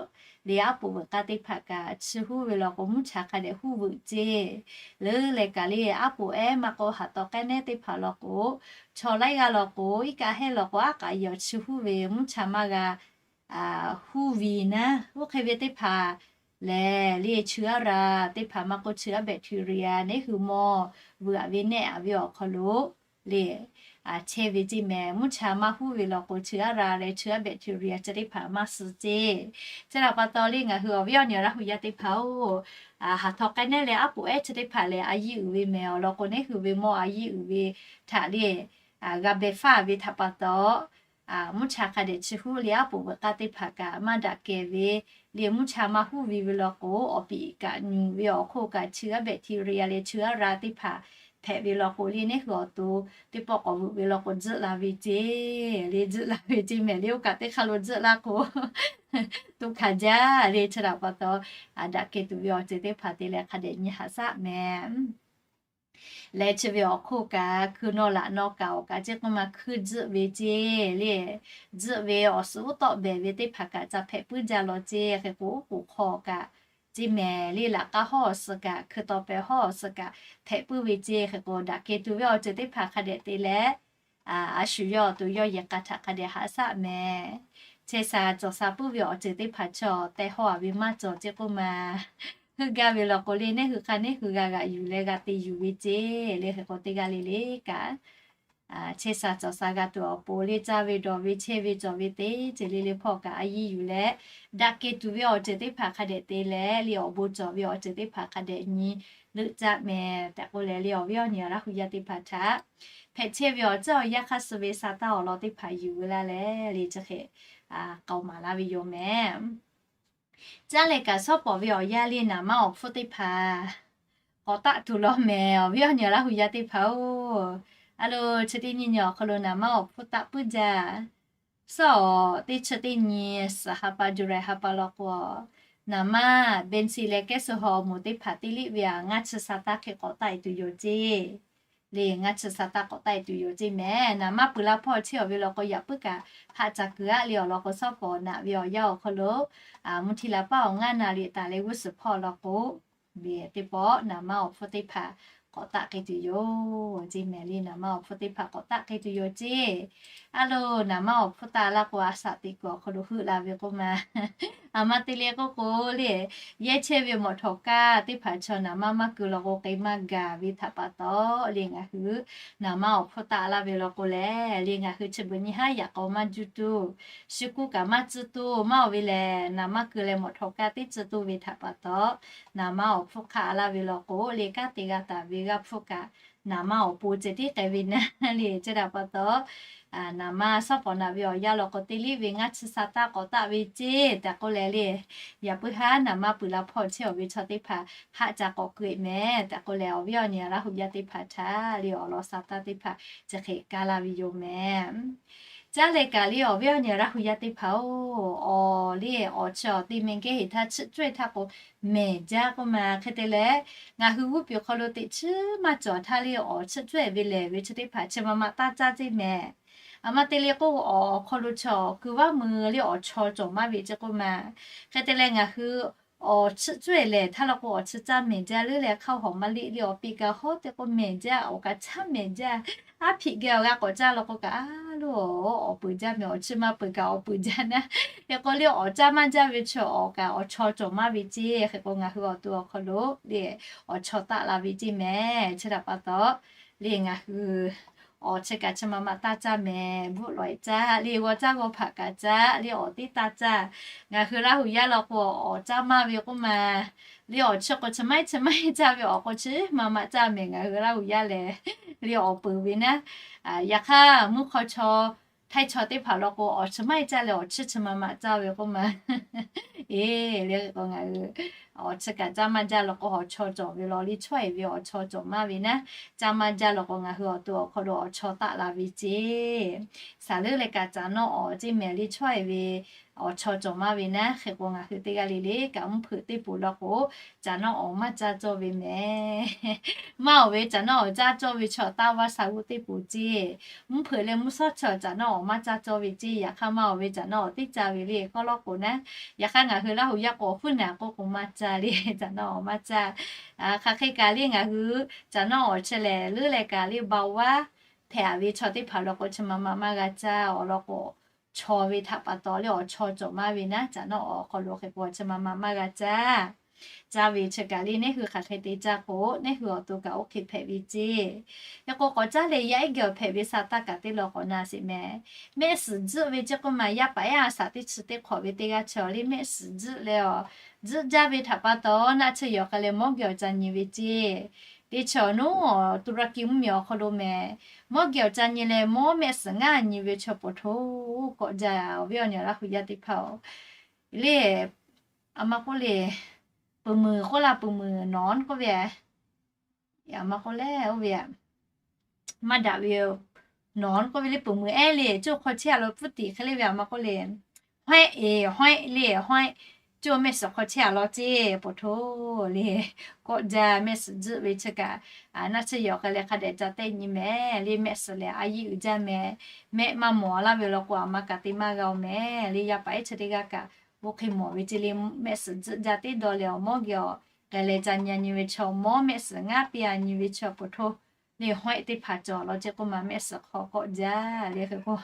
le, aˉ poꞈ veuꞈ k'aˇ teˇ hpaˍ kaꞈ chi huˉ ve law k'o, mvuhˇ cha hk'a dehꞈ huˉ veuꞈ ceˇ. Leuˉ leh kaꞈ le, aˉ poꞈ ehˉ maˇ k'o haˍ tawˍ k'ehˉ nehˉ teˇ hpaˍ law k'o, chaw laiˉ g'aˇ law k'o, iˉ kaˆ hehˉ law k'o, aˉ k'aꞈ yawˬ chi huˉ ve mvuhˇ cha maˇ g'a huˉ ve naˉ, oˇ hk'e ve teˇ hpaˍ lehˬ le, chi aˉ ra teˇ hpaˍ maˇ k'o, chi aˉ bacteria nehˉ hui mawˇ veuꞈ aꞈ ve nehˆ aꞈ ve awˬ hk'aw lo le chehˇ ve ceˇ mehˍ. Mvuhˇ cha maˇ huˉ ve law k'o, chi aˉ ra leh chi aˉ bacteria chi teˇ hpaˍ maˇ suh ceˇ. Chi htaꞈ pa taw le, ngaˬ hui awˬ viˉ awˬ nyi Laˇ hu yaˇ teˇ hpaˍ-oˬ, haˍ tawˍ k'ehˉ nehˉ leh aˉ poꞈ ehˉ chi teˇ hpaˍ lehˬ a yiˇ uiˍ ve mehˍ awˬ lawn k'o, nehˉ hui ve mawˇ a yiˇ uiˍ ve htaꞈ le g'a beh faˇ ve htaꞈ pa taw, mvuhˇ cha hk'a dehꞈ chi huˉ le, aˉ poꞈ veuꞈ k'aˇ teˇ hpaˍ kaꞈ maˇ daꞈ kehˬ ve le, mvuhˇ cha maˇ huˉ ve ve law k'o, awˬ piˍ kaꞈ nyuˬ ve awˬ hk'oˆ kaꞈ chi aˉ bacteria leh chi aˉ ra teˇ hpaˍ hpehꞈ ve law k'o le, nehˉ hui awˬ to teˇ pawˆ k'awꞈ veuꞈ ve law k'o, tzuhˆ la ve ceˇ le, tzuhˆ la ve ceˇ mehˍ le. Oˇ kaꞈ teˇ hk'a lo tzuhˆ laˇ k'o, to hkanˍ jaˇ le. Chi htaꞈ pa taw, daꞈ kehˬ tuˬ ve awˬ ceuˬ teˇ hpaˍ te leh hk'a dehꞈ nyi haꞈ shaˆ mehˍ. Leh chi ve awˬ hk'oˆ kaꞈ, hkui nawˇ laꞈ nawˇ kaꞈ awˬ kaꞈ ceˇ k'oˆ ma, hkui tzuhˆ ve ceˇ le, tzuhˆ ve awˬ suhˍ uˉ tawˆ behˬ ve teˇ hpaˍ kaꞈ ca hpehꞈ puiˉ jaˇ law ceˇ. Hk'e k'o, uˉ k'oˍ hk'aw kaꞈ ceˇ mehˍ le, laꞈ k'aˇ hawˉ awˬ suh kaꞈ, hkui taw pehˬ hawˉ awˬ suh kaꞈ hpehꞈ puiˉ ve ceˇ. Hk'e k'o, daꞈ kehˬ tuˬ ve awˬ ceuˬ teˇ hpaˍ hk'a dehꞈ te leh, a shu yawˇ awˬ to yawˇ yehˬ k'a htaꞈ hk'a dehꞈ haꞈ shaˆ mehˍ. Chehˇ sha cawˬ sha puiˉ ve awˬ ceuˬ teˇ hpaˍ chaw tehˬ hawˉ a ve maˇ cawˬ ceˇ k'oˆ ma. Heuˆ gaˇ ve law k'o le, nehˉ hui hk'a nehˉ hui g'a g'aꞈ yuˬ leh g'a te yuˬ ve ceˇ le. Hk'e k'o, teˇ g'aˇ le le kaꞈ chehˇ sha cawˬ sha g'a tuˬ awˬ pon le, caˇ ve dawˬ ve chehˇ ve cawˬ ve teˇ ceuˬ le le hpawˇ kaꞈ a yiˇ yuˬ leh, daꞈ kehˬ tuˬ ve awˬ ceuˬ teˇ hpaˍ hk'a dehꞈ te leh, le awˬ bon cawˬ ve awˬ ceuˬ teˇ hpaˍ hk'a dehꞈ nyi leuˆ caˆ mehˍ tehꞈ k'oˆ leh, le awˬ viˉ awˬ nyi Laˇ hu yaˇ teˇ hpaˍ htaꞈ hpehꞈ chehˇ ve awˬ ceuˬ awˬ yanˇ hk'aˇ suh ve sa taˇ awˬ lawn teˇ hpaˍ yuˬ ve laˇ leh, le chi hk'e k'aoˍ maˍ laˇ ve yoˬ mehˍ. Caˇ leh kaꞈ shawˉ pawˍ ve awˬ yanˇ le, naˍ manˇ awˬ hpfuhˇ teˇ hpaˍ k'awꞈ taˆ tuˬ law mehˍ. Awˬ viˉ awˬ nyi Laˇ hu yaˇ teˇ hpaˍ-oˬ, a lo, chi teˇ nyi nyi awˬ hk'aw lo naˍ manˇ awˬ hpfuhˇ taˆ puiˉ jaˇ. Suhˉ awˬ teˇ chi teˇ nyi suhˍ ha pa July ha pa law k'o, naˍ manˇ Bensi leh Kehˉ suh haw moˍ teˇ hpaˍ teˇ liˇ ve aꞈ ngaˇ chi sa taˇ hk'e k'awꞈ taˆ e tuˬ yoˬ ceˇ. Le ngaˇ chi sa taˇ k'awꞈ taˆ e tuˬ yoˬ ceˇ mehˍ. Naˍ manˇ peuˬ la hpawˇ chehˇ awˬ ve law k'o, yaꞈ puiˉ kaꞈ haꞈ caˬ kuiˬ aˆ le awˬ lawn k'o, shawˉ pawˍ naꞈ ve awˬ yanˇ awˬ hk'aw lo mvuhˇ hti la paˉ awˬ ngaˇ na liꞈ taˍ leh g'uˇ suhˍ hpawˇ law k'o, le teˇ pawˆ naˍ manˇ awˬ hpfuhˇ teˇ hpaˍ k'awꞈ taˆ k'ai tuˬ yoˬ ceˇ mehˍ le. Naˍ manˇ awˬ hpfuhˇ teˇ hpaˍ k'awꞈ taˆ k'ai tuˬ yoˬ ceˇ. A loˬ, naˍ manˇ awˬ hpfuhˇ taˆ laˇ k'o, a shaꞈ teꞈ kuiˬ awˬ hk'aw lo heuˆ la ve k'oˆ ma. A ma te le k'oˆ k'o le, yehˇ chehˇ ve mawꞈ htawꞈ kaˇ teˇ hpaˍ chaw naˍ manˇ maˇ keu law k'o, k'ai maˇ gaˬ ve htaꞈ pa taw le, ngaˬ hui naˍ manˇ awˬ hpfuhˇ taˆ laˇ ve law k'o lehˬ le, ngaˬ hui chi beuꞈ nyi haˉ yaꞈ k'aw maˇ juˇ tuˬ, shu kuˇ kaꞈ maˇ tcuhˇ tuˬ maˇ oˬ ve lehˬ, naˍ manˇ keu leh mawꞈ htawꞈ kaˇ teˇ tcuhˇ tuˬ ve htaꞈ pa taw, naˍ manˇ awˬ hpfuhˇ hk'aˆ laˇ ve law k'o le, kanˉ te g'a taˍ ve g'aˇ hpfuhˇ kaꞈ, naˍ manˇ awˬ pon ceh tiˉ k'ai ve naˉ le. Chi htaꞈ pa taw, naˍ manˇ shawˉ pawˍ naꞈ ve awˬ yanˇ law k'o, teˇ liˇ ve ngaˇ chi sha taˇ k'awꞈ taˆ ve ceˇ tehꞈ k'oˆ leh le, yaꞈ puiˉ haˉ naˍ manˇ peuˬ la hpawˇ chehˇ awˬ ve chaw teˇ hpaˍ haˆ ca k'awꞈ keu-eꞈ mehˍ tehꞈ k'oˆ leh, awˬ viˉ awˬ nyi Laˇ hu yaˇ teˇ hpaˍ htaꞈ le awˬ lawn sha taˇ teˇ hpaˍ chi hk'e kaˇ laˇ ve yoˬ mehˍ. Caˇ leh kaꞈ le awˬ viˉ awˬ nyi Laˇ hu yaˇ teˇ hpaˍ-oˬ, awˬ le awˬ chi awˬ te meh geh heˍ htaˇ chiˆ cawehˇ htaˇ k'o, mehˍ jaˇ k'oˆ ma. Hk'e te leh, ngaˬ hui g'uˇ piˬ hk'aw lo teꞈ chiˉ maˇ cawˬ htaˇ le awˬ chiˆ cawehˇ ve lehˬ ve chi teˇ hpaˍ chi ma ma taˇ caˇ ceˇ mehˍ. A ma te le k'o, awˬ hk'aw lo chaw kuiˬ vaˇ mui le awˬ chaw cawˬ maˇ ve ceˇ k'oˆ ma. Hk'e te leh ngaˬ hui awˬ chiˆ cawehˇ lehˬ htaˇ law k'o, awˬ chi caˇ mehˍ jaˇ leuˉ leh hk'aˇ hawˍ maˇ liˆ le awˬ peꞈ kaꞈ hawˉ te k'o mehˍ jaˇ, awˬ kaꞈ caˇ mehˍ jaˇ. Aˉ hpiꞈ geh awˬ g'a k'awꞈ caˇ law k'o kaꞈ, a loˬ awˬ peuˬ jaˇ mehˍ, awˬ chi maˇ peuˬ kaꞈ awˬ peuˬ jaˇ naˉ. Hk'e k'o le awˬ caˇ maˇ jaˇ ve chaw awˬ kaꞈ awˬ chaw cawˬ maˇ ve ceˇ. Hk'e k'o ngaˬ hui awˬ to awˬ hk'aw lo le awˬ chaw taˆ la ve ceˇ mehˍ. Chi htaꞈ pa taw le ngaˬ hui awˬ chi kaꞈ chi ma ma taˇ caˇ mehˍ. Bvuhˆ lawꞈ-e caˇ le, g'aw caˇ g'aw hpaꞈ kaꞈ caˇ le, awˬ tiˉ taˇ caˇ. Ngaˬ hui Laˇ hu yaˇ law k'o, awˬ caˇ maˇ ve k'oˆ ma. Le awˬ chi k'o chi maˇ heˆ chi maˇ heˆ caˇ ve, awˬ k'o chi ma ma caˇ mehˍ. Ngaˬ hui Laˇ hu yaˇ lehˬ le awˬ peuˬ ve naˉ. Yaꞈ hk'aˇ mvuhˇ hk'aw chaw htaiˇ chaw teˇ hpaˍ law k'o, awˬ chi maˇ heˆ caˇ leh awˬ chi chi ma ma caˇ ve k'oˆ ma. Eˬ, le k'o ngaˬ hui awˬ chi kaꞈ caˇ maˇ jaˇ law k'o, awˬ chaw cawˬ ve law le, chawehˇ ve awˬ chaw cawˬ maˇ ve naˉ. Caˇ maˇ jaˇ law k'o, ngaˬ hui awˬ to awˬ hk'aw lo awˬ chaw taˆ la ve ceˇ. Saˍ leuˉ leh kaꞈ caꞈ nawˉ awˬ ceˇ mehˍ le, chawehˇ ve awˬ chaw cawˬ maˇ ve naˉ. Hk'e k'o ngaˬ hui teˇ g'aˇ le le kaꞈ mvuhˇ hpeuꞈ teˇ poˬ law k'o, caꞈ nawˉ awˬ maˇ caˇ cawˇ ve mehˍ. Maˇ oˬ ve caꞈ nawˉ awˬ caˇ cawˇ ve chaw taˇ vaˇ sha g'uˇ teˇ poˬ ceˇ. Mvuhˇ hpeuꞈ leh mvuhˇ shawˉ chaw caꞈ nawˉ awˬ maˇ caˇ cawˇ ve ceˇ. Yaꞈ hk'aˇ maˇ oˬ ve caꞈ nawˉ awˬ tiˉ caˇ ve le k'aw law k'o naˉ. Yaꞈ hk'aˇ ngaˬ hui Laˇ hu yaˇ k'o awˬ hpuˉ naˍ k'oˆ k'o maˇ caˇ le, caꞈ nawˉ awˬ maˇ caˇ. Hk'aˬ hk'e kaꞈ le ngaˬ hui caꞈ nawˉ awˬ chi lehˬ leuˉ leh kaꞈ le ba vaˇ hpehꞈ ve chaw teˇ hpaˍ law k'o, chi ma ma maˇ g'a caˇ. Awˬ lawn k'o, chaw ve htaꞈ pa taw le awˬ chaw cawˬ maˇ ve naˉ, caꞈ nawˉ awˬ hk'aw lo hk'e k'o chi ma ma maˇ g'a caˇ. Caˇ ve chi kaꞈ le, neˇ hui hk'aˬ hk'e te caˇ k'o, neˇ hui awˬ to kaꞈ oˇ hk'e hpehꞈ ve ceˇ. Yaꞈ k'o k'awꞈ caˇ leh yaˇ ehˉ geh awˬ hpehꞈ ve sa taˇ kaꞈ teˇ law k'awꞈ na sheˍ mehˍ. Mehˆ suhˍ tzuhˆ ve ceˇ k'oˆ ma. Yaˇ paˍ ehˉ a shaꞈ teˇ chi teˇ hk'awꞈ ve teˇ g'aˇ chaw le mehˆ suhˍ tzuhˆ leh awˬ, tzuhˆ jaˇ ve htaꞈ pa taw naˆ tsuhˇ yawˬ k'ai leh mawˉ geh awˬ ca nyi ve ceˇ. Teˇ chi awˬ nuˉ Turakiˆ mvuhˇmiˬ awˬ hk'aw lo mehˍ. Mawˉ geh awˬ ca nyi leh mawˉ mehˆ suhˍ ngaˇ nyi ve chaw poˬ htoˇ k'awꞈ jaˇ. Awˬ viˉ awˬ nyi Laˇ hu yaˇ teˇ hpaˍ-oˬ, le a ma k'oˆ le, peuˬ muiˬ k'oˆ la, peuˬ muiˬ nawˬ k'oˆ ve, a ma k'oˆ leh oˇ ve maˇ daꞈ ve yoˬ. Nawˬ k'oˆ ve le peuˬ muiˬ ehˉ le, coˇ hk'aw chehˇ a law pfuhˇ tiꞈ hk'e le ve a ma k'oˆ le, hawehˆ eˬ hawehˆ le hawehˆ, coˇ mehˆ suhˍ hk'aw chehˇ a law ceˇ poˬ htoˇ le. Kawˆ jaˇ mehˆ suhˍ tzuhˆ ve chi kaꞈ, naˆ tsuhˇ yawˬ k'ai leh hk'a dehꞈ ca tehˆ nyi mehˍ le. Mehˆ suhˍ lehˬ a yiˇ uiˍ jaˇ mehˍ. Mehˆ maˇ mawˬ a laˇ ve law k'o, a ma kaꞈ te maˇ g'a-oˬ mehˍ le. Yaˇ paˍ ehˉ chi teˇ g'aˇ kaꞈ oˇ hk'e mawˬ ve ceˇ le. Mehˆ suhˍ tzuhˆ jaˇ teˇ dawˇ leh awˬ mawˉ geh awˬ k'ai leh ca nyi a nyi ve chaw, mawˉ mehˆ suhˍ ngaˇ piˇ a nyi ve chaw poˬ htoˇ le, hawehˆ teˇ hpaˍ cawˬ law ceˇ k'oˆ ma. Mehˆ suhˍ hk'aw kawˆ jaˇ le. Hk'e k'o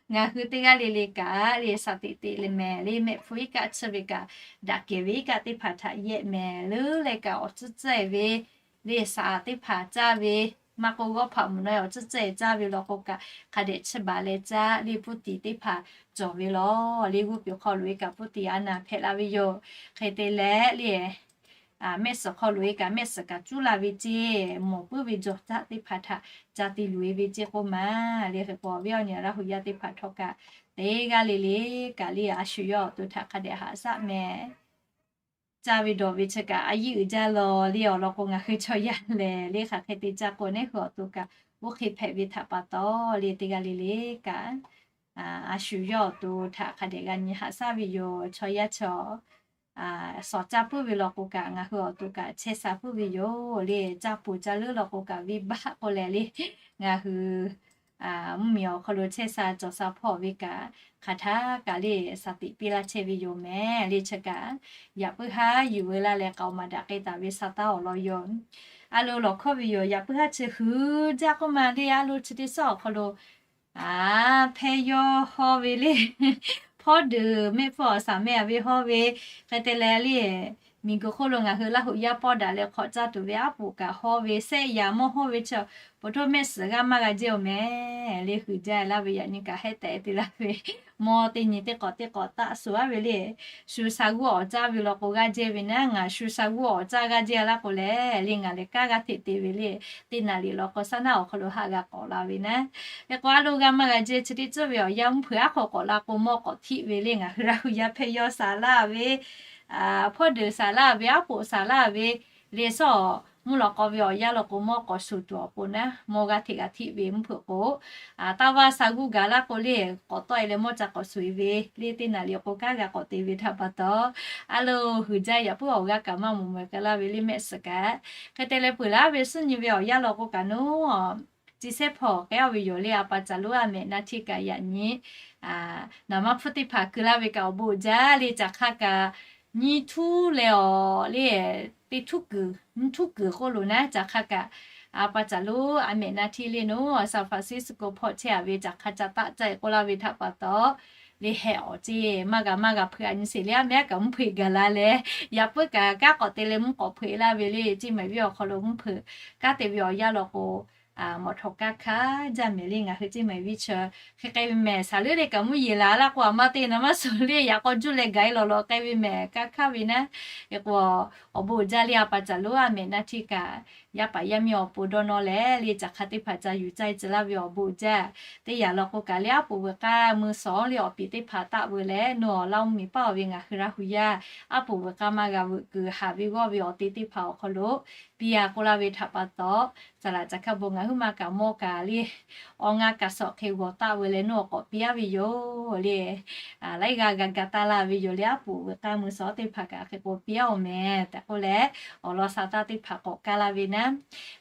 ngaˬ hui teˇ g'aˇ le le kaꞈ le shaˍ teꞈ teꞈ le mehˍ le. Mehˆ hpfuhˇ iˉ kaˆ tsuhˇ ve kaꞈ, daꞈ kehˬ ve iˉ kaˆ teˇ hpaˍ htaꞈ yehˆ mehˍ. Leuˉ leh kaꞈ awˬ tcuhˉ tcuhˉ-e ve le shaˍ teˇ hpaˍ caˇ ve, maˇ k'oˆ g'awˇ hpaꞈ mvuhˬ nawˉ awˬ tcuhˉ tcuhˉ-e caˇ ve law k'o kaꞈ, hk'a dehꞈ chiˇ baˬ leh caˇ le. Pfuhˇ tiꞈ teˇ hpaˍ cawˬ ve law le. G'uˇ piˍ hk'aw loꞈ-e kaꞈ pfuhˇ tiꞈ a naˍ hpehꞈ la ve yoˬ. Hk'e te leh le mehˆ suhˍ hk'aw loꞈ-e kaꞈ mehˆ suhˍ kaꞈ cuˉ la ve ceˇ. Mawˬ puiˉ ve jawˬ caˆ teˇ hpaˍ htaꞈ ca te loꞈ-e ve ceˇ k'oˆ ma. Le hk'e k'o awˬ viˉ awˬ nyi Laˇ hu yaˇ teˇ hpaˍ htawˇ kaꞈ, teˇ g'aˇ le le kaꞈ le a shu yawˇ awˬ to htaꞈ hk'a dehꞈ haꞈ shaˆ mehˍ. Caˇ ve dawˬ ve chi kaꞈ a yiˇ uiˍ jaˇ law le. Awˬ lawn k'o ngaˬ hui chaw yaˇ lehˬ le hk'aˬ hk'e te caˇ k'o, neˇ hui awˬ to kaꞈ oˇ hk'e hpehꞈ ve htaꞈ pa taw le, teˇ g'aˇ le le kaꞈ a shu yawˇ awˬ to htaꞈ hk'a dehꞈ g'a nyi haꞈ shaˆ ve yoˬ. Chaw yaˇ chaw shawˍ caˇ puiˉ ve law k'o kaꞈ, ngaˬ hui awˬ to kaꞈ chehˇ sha puiˉ ve yoˬ le. Caˇ puˬ caˇ leuˉ law k'o kaꞈ, venˇ baˆ k'oˆ leh le ngaˬ hui mvuhˇmiˬ awˬ hk'aw lo chehˇ sha cawˬ sha hpawˇ ve kaꞈ, hk'aˬ htaˇ kaꞈ le shaˍ tiꞈ piˇ laˇ chehˇ ve yoˬ mehˍ le. Chi kaꞈ yaꞈ puiˉ haˉ yuˬ veu laˇ leh k'aoˍ maˍ daꞈ k'ai taˍ ve sha taˇ awˬ lawn yoˬ. A lo lawˬ hkawˇ ve yoˬ. Yaꞈ puiˉ haˉ chi hui jaˇ k'oˆ ma le, a lo chi teˇ suhˉ awˬ hk'aw lo, a, hpehˇ yawˇ hawˇ ve le, hpawˇ deuˬ mehˆ hpfuhˇ awˬ saˍ mehˆ a ve hawˇ ve, hk'e te leh le, miˬguiˬ hk'oˆ lo ngaˬ hui Laˇ huˍ yaˇ pawˇ daꞈ leh hk'awꞈ caˇ tuˬ ve aˉ poꞈ kaꞈ hawˇ ve, sehˆ yaꞈ mawˇ hawˇ ve chi, poˬ htoˇ mehˆ suhˍ g'aˇ maˇ g'a jehˇ awˬ mehˍ le, hui jaˇ laˇ ve yaꞈ nyi kaꞈ hehˉ tehꞈ te laˇ ve, mawˇ teˇ nyi teˇ k'awꞈ teˇ k'awꞈ taˆ suh aˉ ve le. Shu sha g'uˇ awˍ caˇ ve law k'o g'aˇ jehˇ ve naˉ, ngaˬ shu sha g'uˇ awˍ caˇ g'aˇ jehˇ laˇ k'o lehˬ le, ngaˬ lehˬ kanˉ g'a hteꞈ te ve le. Teˇ naˍ riˍ law k'o saˉ naˉ awˬ hk'aw lo haꞈ g'a k'awꞈ la ve naˉ. Hk'e k'o a lo g'a maˇ g'a jehˇ chi teˇ ceuˬ ve awˬ yanˇ mvuhˇ hpeuꞈ aˉ hk'aw k'awꞈ la k'o mawˇ k'awꞈ htiˆ ve le, ngaˬ hui Laˇ huˍ yaˇ hpehˇ yawˇ saˍ laˇ ve, hpawˇ deuˬ saˍ laˇ ve, aˉ poꞈ saˍ laˇ ve, le suhˉ mvuhˇ lawꞈ k'aw ve awˬ yanˇ law k'o mawˇ k'awꞈ shuˍ tuˬ awˬ pon naˉ, mawˇ g'aˇ hteꞈ g'a htiˆ ve mvuhˇ hpeuꞈ k'o, taˇ vaˇ sha g'uˇ gaˬ laˇ k'o le, k'awꞈ tawˆ e leh mawˇ ca k'awꞈ shuˍ e ve le, teˇ naˍ riˍ k'o kanˉ g'a k'awꞈ te ve htaꞈ pa taw, a lo hui jaˇ yaꞈ puiˉ awˬ g'aˇ kaꞈ maˇ mawˬ mawˬ k'ai laˇ ve le mehˆ suhˍ kaꞈ. Hk'e te leh peuˬ laˇ ve suhˉ nyi ve awˬ yanˇ law k'o kaꞈ naˉ, chi sehˉ hpawˇ k'ai a ve yoˬ le, a pa caˬ lonˉ a mehꞈ naˇ htiˇ kaꞈ yaꞈ nyi naˍ maˇ hpfuhˇ teˇ hpaˍ keu laˇ ve kaꞈ awˬ bon uiˍ jaˇ le, caˬ hk'aˇ kaꞈ nyiˇ htuˉ leh awˬ le, teˇ htuˉ kuiˬ, nyiˇ htuˉ kuiˬ k'oˆ lo naˉ, caˬ hk'aˇ kaꞈ a pa caˬ lonˉ a mehꞈ naˇ htiˇ le naˉ, San Francisco hpawˇ chehˇ a ve caˬ hk'aˇ ca taˆ ca e k'oˆ laˇ ve htaꞈ pa taw, le heh awˬ ceˇ maˇ g'a maˇ g'a hpeuꞈ a nyi sheˍ le, a mehˉ kaꞈ mvuhˇ hpeuꞈ gaˬ la leh, yaꞈ puiˉ kaꞈ kanˉ k'awꞈ te leh mvuhˇ k'awꞈ hpeuꞈ e laˇ ve le, ceˇ mehˍ viˉ awˬ hk'aw lo mvuhˇ hpeuꞈ kanˉ te ve awˬ yanˇ law k'o, mawꞈ htawꞈ kanˉ hkanˇ jaˇ mehˍ le, ngaˬ hui ceˇ mehˍ viˉ chi hk'e k'ai ve mehˍ, shaˍ leuˉ le kaꞈ mvuhˇ yeˬ laˬ laˇ k'o, a ma te naˍ maˇ suhˍ le, yaꞈ k'aw juˇ leh gaˬ e lawˬ lawˬ k'ai ve mehˍ, kanˉ hkanˇ ve naˉ. Hk'e k'o, awˬ bon uiˍ jaˇ le, a pa caˬ lonˉ a mehꞈ naˇ htiˇ kaꞈ, yaˇ paˍ yaˇ miˇ awˬ pon dawˇ nawˇ leh le, caˬ hk'aˇ teˇ hpaˍ ca yuˬ caˇ e tcuh laˇ ve awˬ bon uiˍ jaˇ. Teˇ yanˇ law k'o kaꞈ le, aˉ poꞈ veuꞈ k'aˇ mui suhˍ le awˬ piˍ teˇ hpaˍ taˆ veu leh, nawˬ awˬ Laˇ oˇ miˬ paˇ awˬ ve ngaˬ hui Laˇ huˍ yaˇ aˉ poꞈ veuꞈ k'aˇ maˇ g'a veuꞈ kuiˬ haꞈ ve g'awˇ ve awˬ te teˇ hpaˍ awˬ hk'aw lo, piˇ a k'oˆ laˇ ve htaꞈ pa taw, caˬ laꞈ caˬ hkaˇ bon ngaˬ huiˉ ma kaꞈ mawˇ kaꞈ le, awˬ ngaˇ kaꞈ suhˍ hk'e g'awˬ taˆ veu leh nawˬ awˬ k'awꞈ piˇ a ve yoˬ le. Laiˉ g'aˇ g'a ga taˇ laˇ ve yoˬ le, aˉ poꞈ veuꞈ k'aˇ mui suhˍ teˇ hpaˍ kaꞈ hk'e k'o piˇ a awˬ mehˍ tehꞈ k'oˆ leh, awˬ lawn sha taˇ teˇ hpaˍ k'awꞈ kaˇ laˇ ve naˉ.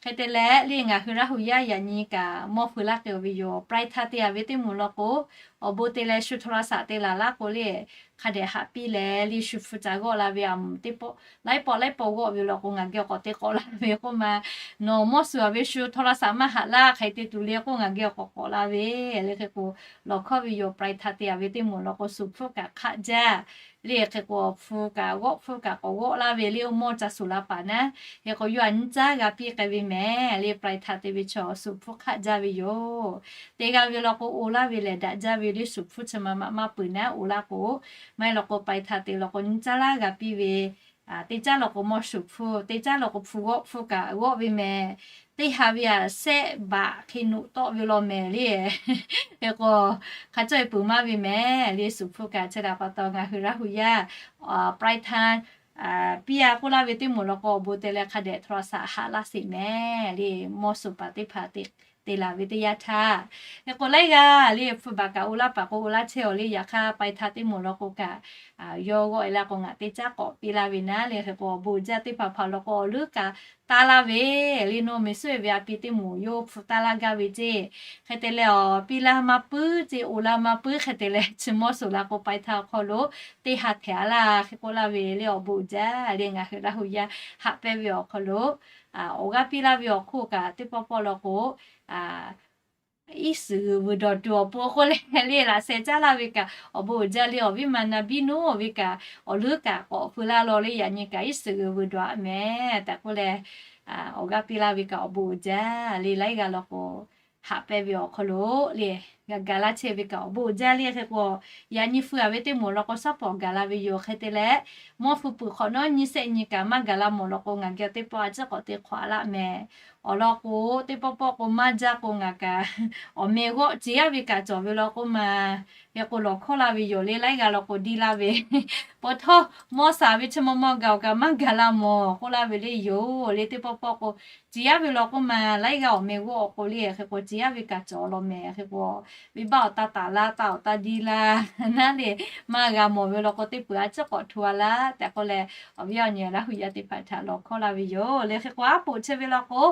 Hk'e te leh le ngaˬ hui Laˇ huˍ yaˇ yaꞈ nyi kaꞈ mawˇ hpui laˇ k'ai ve yoˬ. Paiˇ htaˇ te a ve teˇ moˍ law k'o, awˬ bon te leh shu htaw la shaꞈ te laˬ laˇ k'o le, hk'a dehꞈ haꞈ piˇ leh le shu hpu ca g'awˆ la ve a moˍ teˇ pawˆ laiˉ pawˆ laiˉ pawˆ g'awˆ ve law k'o ngaˬ geh k'awꞈ te k'awꞈ la ve k'oˆ ma, nawˬ mawˇ suhˍ a ve shu htaw la shaꞈ maˇ haꞈ laˇ hk'e te tuˬ le k'oˆ ngaˬ geh k'awꞈ k'awꞈ la ve le. Hk'e k'o, lawˬ hkawˇ ve yoˬ. Paiˇ htaˇ te a ve teˇ moˍ law k'o shu hpfuhˇ kaꞈ hk'aˆ jaˇ le. Hk'e k'o, hpu kaꞈ g'awˆ hpfuhˇ kaꞈ k'awꞈ g'awˆ laˇ ve le, oˇ mawˇ ca suhˍ la paˍ naˉ. Hk'e k'o, yawˇ a nyiˇ caˉ g'a piˇ k'ai ve mehˍ le. Paiˇ htaˇ te ve chaw shu hpfuhˇ hk'aˆ jaˇ ve yoˬ. Te g'a ve law k'o, oˇ laˇ ve lehˬ daꞈ jaˇ ve le, shu hpfuhˇ chi ma ma maˇ peuˬ naˉ oˇ laˇ k'o, maˇ heˆ law k'o Paiˇ htaˇ te law k'o nyiˇ caˉ laˇ g'a piˇ ve, teˇ caˉ law k'o mawˇ shu hpfuhˇ, teˇ caˉ law k'o hpu g'awˆ hpfuhˇ kaꞈ g'awˆ ve mehˍ. Teˇ ha ve a sehˆ baꞈ hk'e nuꞈ tawˆ ve law mehˍ le. Hk'e k'o, hk'a cawˇ e peuˬ maˇ ve mehˍ le, shu hpfuhˇ kaꞈ. Chi htaꞈ pa taw ngaˬ hui Laˇ huˍ yaˇ Paiˇ htaˇ piˇ a k'oˆ laˇ ve teˇ moˍ law k'o awˬ bon te leh hk'a dehꞈ htaw la shaꞈ haꞈ laˇ sheˍ mehˍ le, mawˇ shu paˍ teˇ hpaˍ te te laˬ ve teˇ yanˇ htaˇ. Hk'e k'o, laiˉ g'aˇ le hpu baꞈ kaꞈ oˇ laˇ paˍ k'o oˇ laˇ chehˇ awˬ le. Yaꞈ hk'aˇ Paiˇ htaˇ teˇ moˍ law k'o kaꞈ, yawˇ g'awˆ e laˇ k'o ngaˬ teˇ caˉ k'awꞈ piˇ laˇ ve naˉ le. Hk'e k'o, awˬ bon uiˍ jaˇ teˇ hpaˍ hpaˍ law k'o awˬ leuˉ kaꞈ taˇ laˇ ve le, nawˬ meˍ suhˉ e ve a pi teˇ moˍ yawˇ hpu taˇ laˇ gaˇ ve ceˇ. Hk'e te leh awˬ piˇ laˇ maˇ puiˉ ceˇ, oˇ laˇ maˇ puiˉ. Hk'e te leh chi mawˇ shu la k'o Paiˇ htaˇ awˬ hk'aw lo teˇ ha hteꞈ a laˇ hk'e k'oˆ laˇ ve le. Awˬ bon uiˍ jaˇ le, ngaˬ hui Laˇ huˍ yaˇ haꞈ pehnˇ ve awˬ hk'aw lo awˬ g'aˇ piˇ laˇ ve awˬ hk'oˆ kaꞈ teˇ pawˆ pawˆ law k'o, iˉ suhˍ g'uiˬ vuiˬ dawˬ tuˬ awˬ pon k'oˆ leh le laꞈ sheh caˉ laˇ ve kaꞈ awˬ bon uiˍ jaˇ le. Awˬ viˉ ma na biˇ nuˉ ve kaꞈ awˬ leuˉ kaꞈ k'awꞈ hpui laˇ law le. Yaꞈ nyi kaꞈ iˉ suhˍ g'uiˬ vuiˬ dawˬ a mehˍ tehꞈ k'oˆ leh, awˬ g'aˇ piˇ laˇ ve kaꞈ awˬ bon uiˍ jaˇ le. Laiˉ g'aˇ law k'o haꞈ pehnˇ ve awˬ hk'aw lo le g'a ga laˇ chehˇ ve kaꞈ awˬ bon uiˍ jaˇ le. Hk'e k'o, yaꞈ nyi hpu a ve teˇ moˍ law k'o shaˉ pawˍ gaˬ la ve yoˬ. Hk'e te leh, mawˇ hpu puiˬ hk'awꞈ nawˉ nyiˇ shehˆ nyi kaꞈ maˇ gaˬ la mawˬ law k'o ngaˬ geh teˇ pawˆ a ciˉ k'awꞈ te hk'awꞈ a laˇ mehˍ. Awˬ lawn k'o, teˇ pawˆ pawˆ k'o maˇ jaˇ k'o ngaˬ kaꞈ awˬ meh g'awˆ ceˬ a ve kaꞈ cawˬ ve law k'oˆ ma. Hk'e k'o, lawˬ hkawˇ laˇ ve yoˬ le. Laiˉ g'aˇ law k'o diˇ laˇ ve, pa taw mawˇ shaˍ ve chi maw maw gaˬ awˬ kaꞈ maˇ gaˬ la mawˬ k'oˆ laˇ ve le yoˬ le. Teˇ pawˆ pawˆ k'o, ceˬ a ve law k'oˆ ma, laiˉ g'aˇ awˬ meh g'awˆ awˬ k'o le. Hk'e k'o, ceˬ a ve kaꞈ cawˬ law mehˍ. Hk'e k'o, venˇbaˆ awˬ taˇ taˍ laˇ, taˇ awˬ taˇ diˇ laˇ naˉ le, maˇ g'a mawˬ ve law k'o teˇ peuˬ a ciˉ k'awꞈ hto a laˇ tehꞈ k'oˆ leh, awˬ viˉ awˬ nyi Laˇ huˍ yaˇ teˇ hpaˍ htaꞈ lawˬ hkawˇ laˇ ve yoˬ le. Hk'e k'o, aˉ poꞈ chehˇ ve law k'o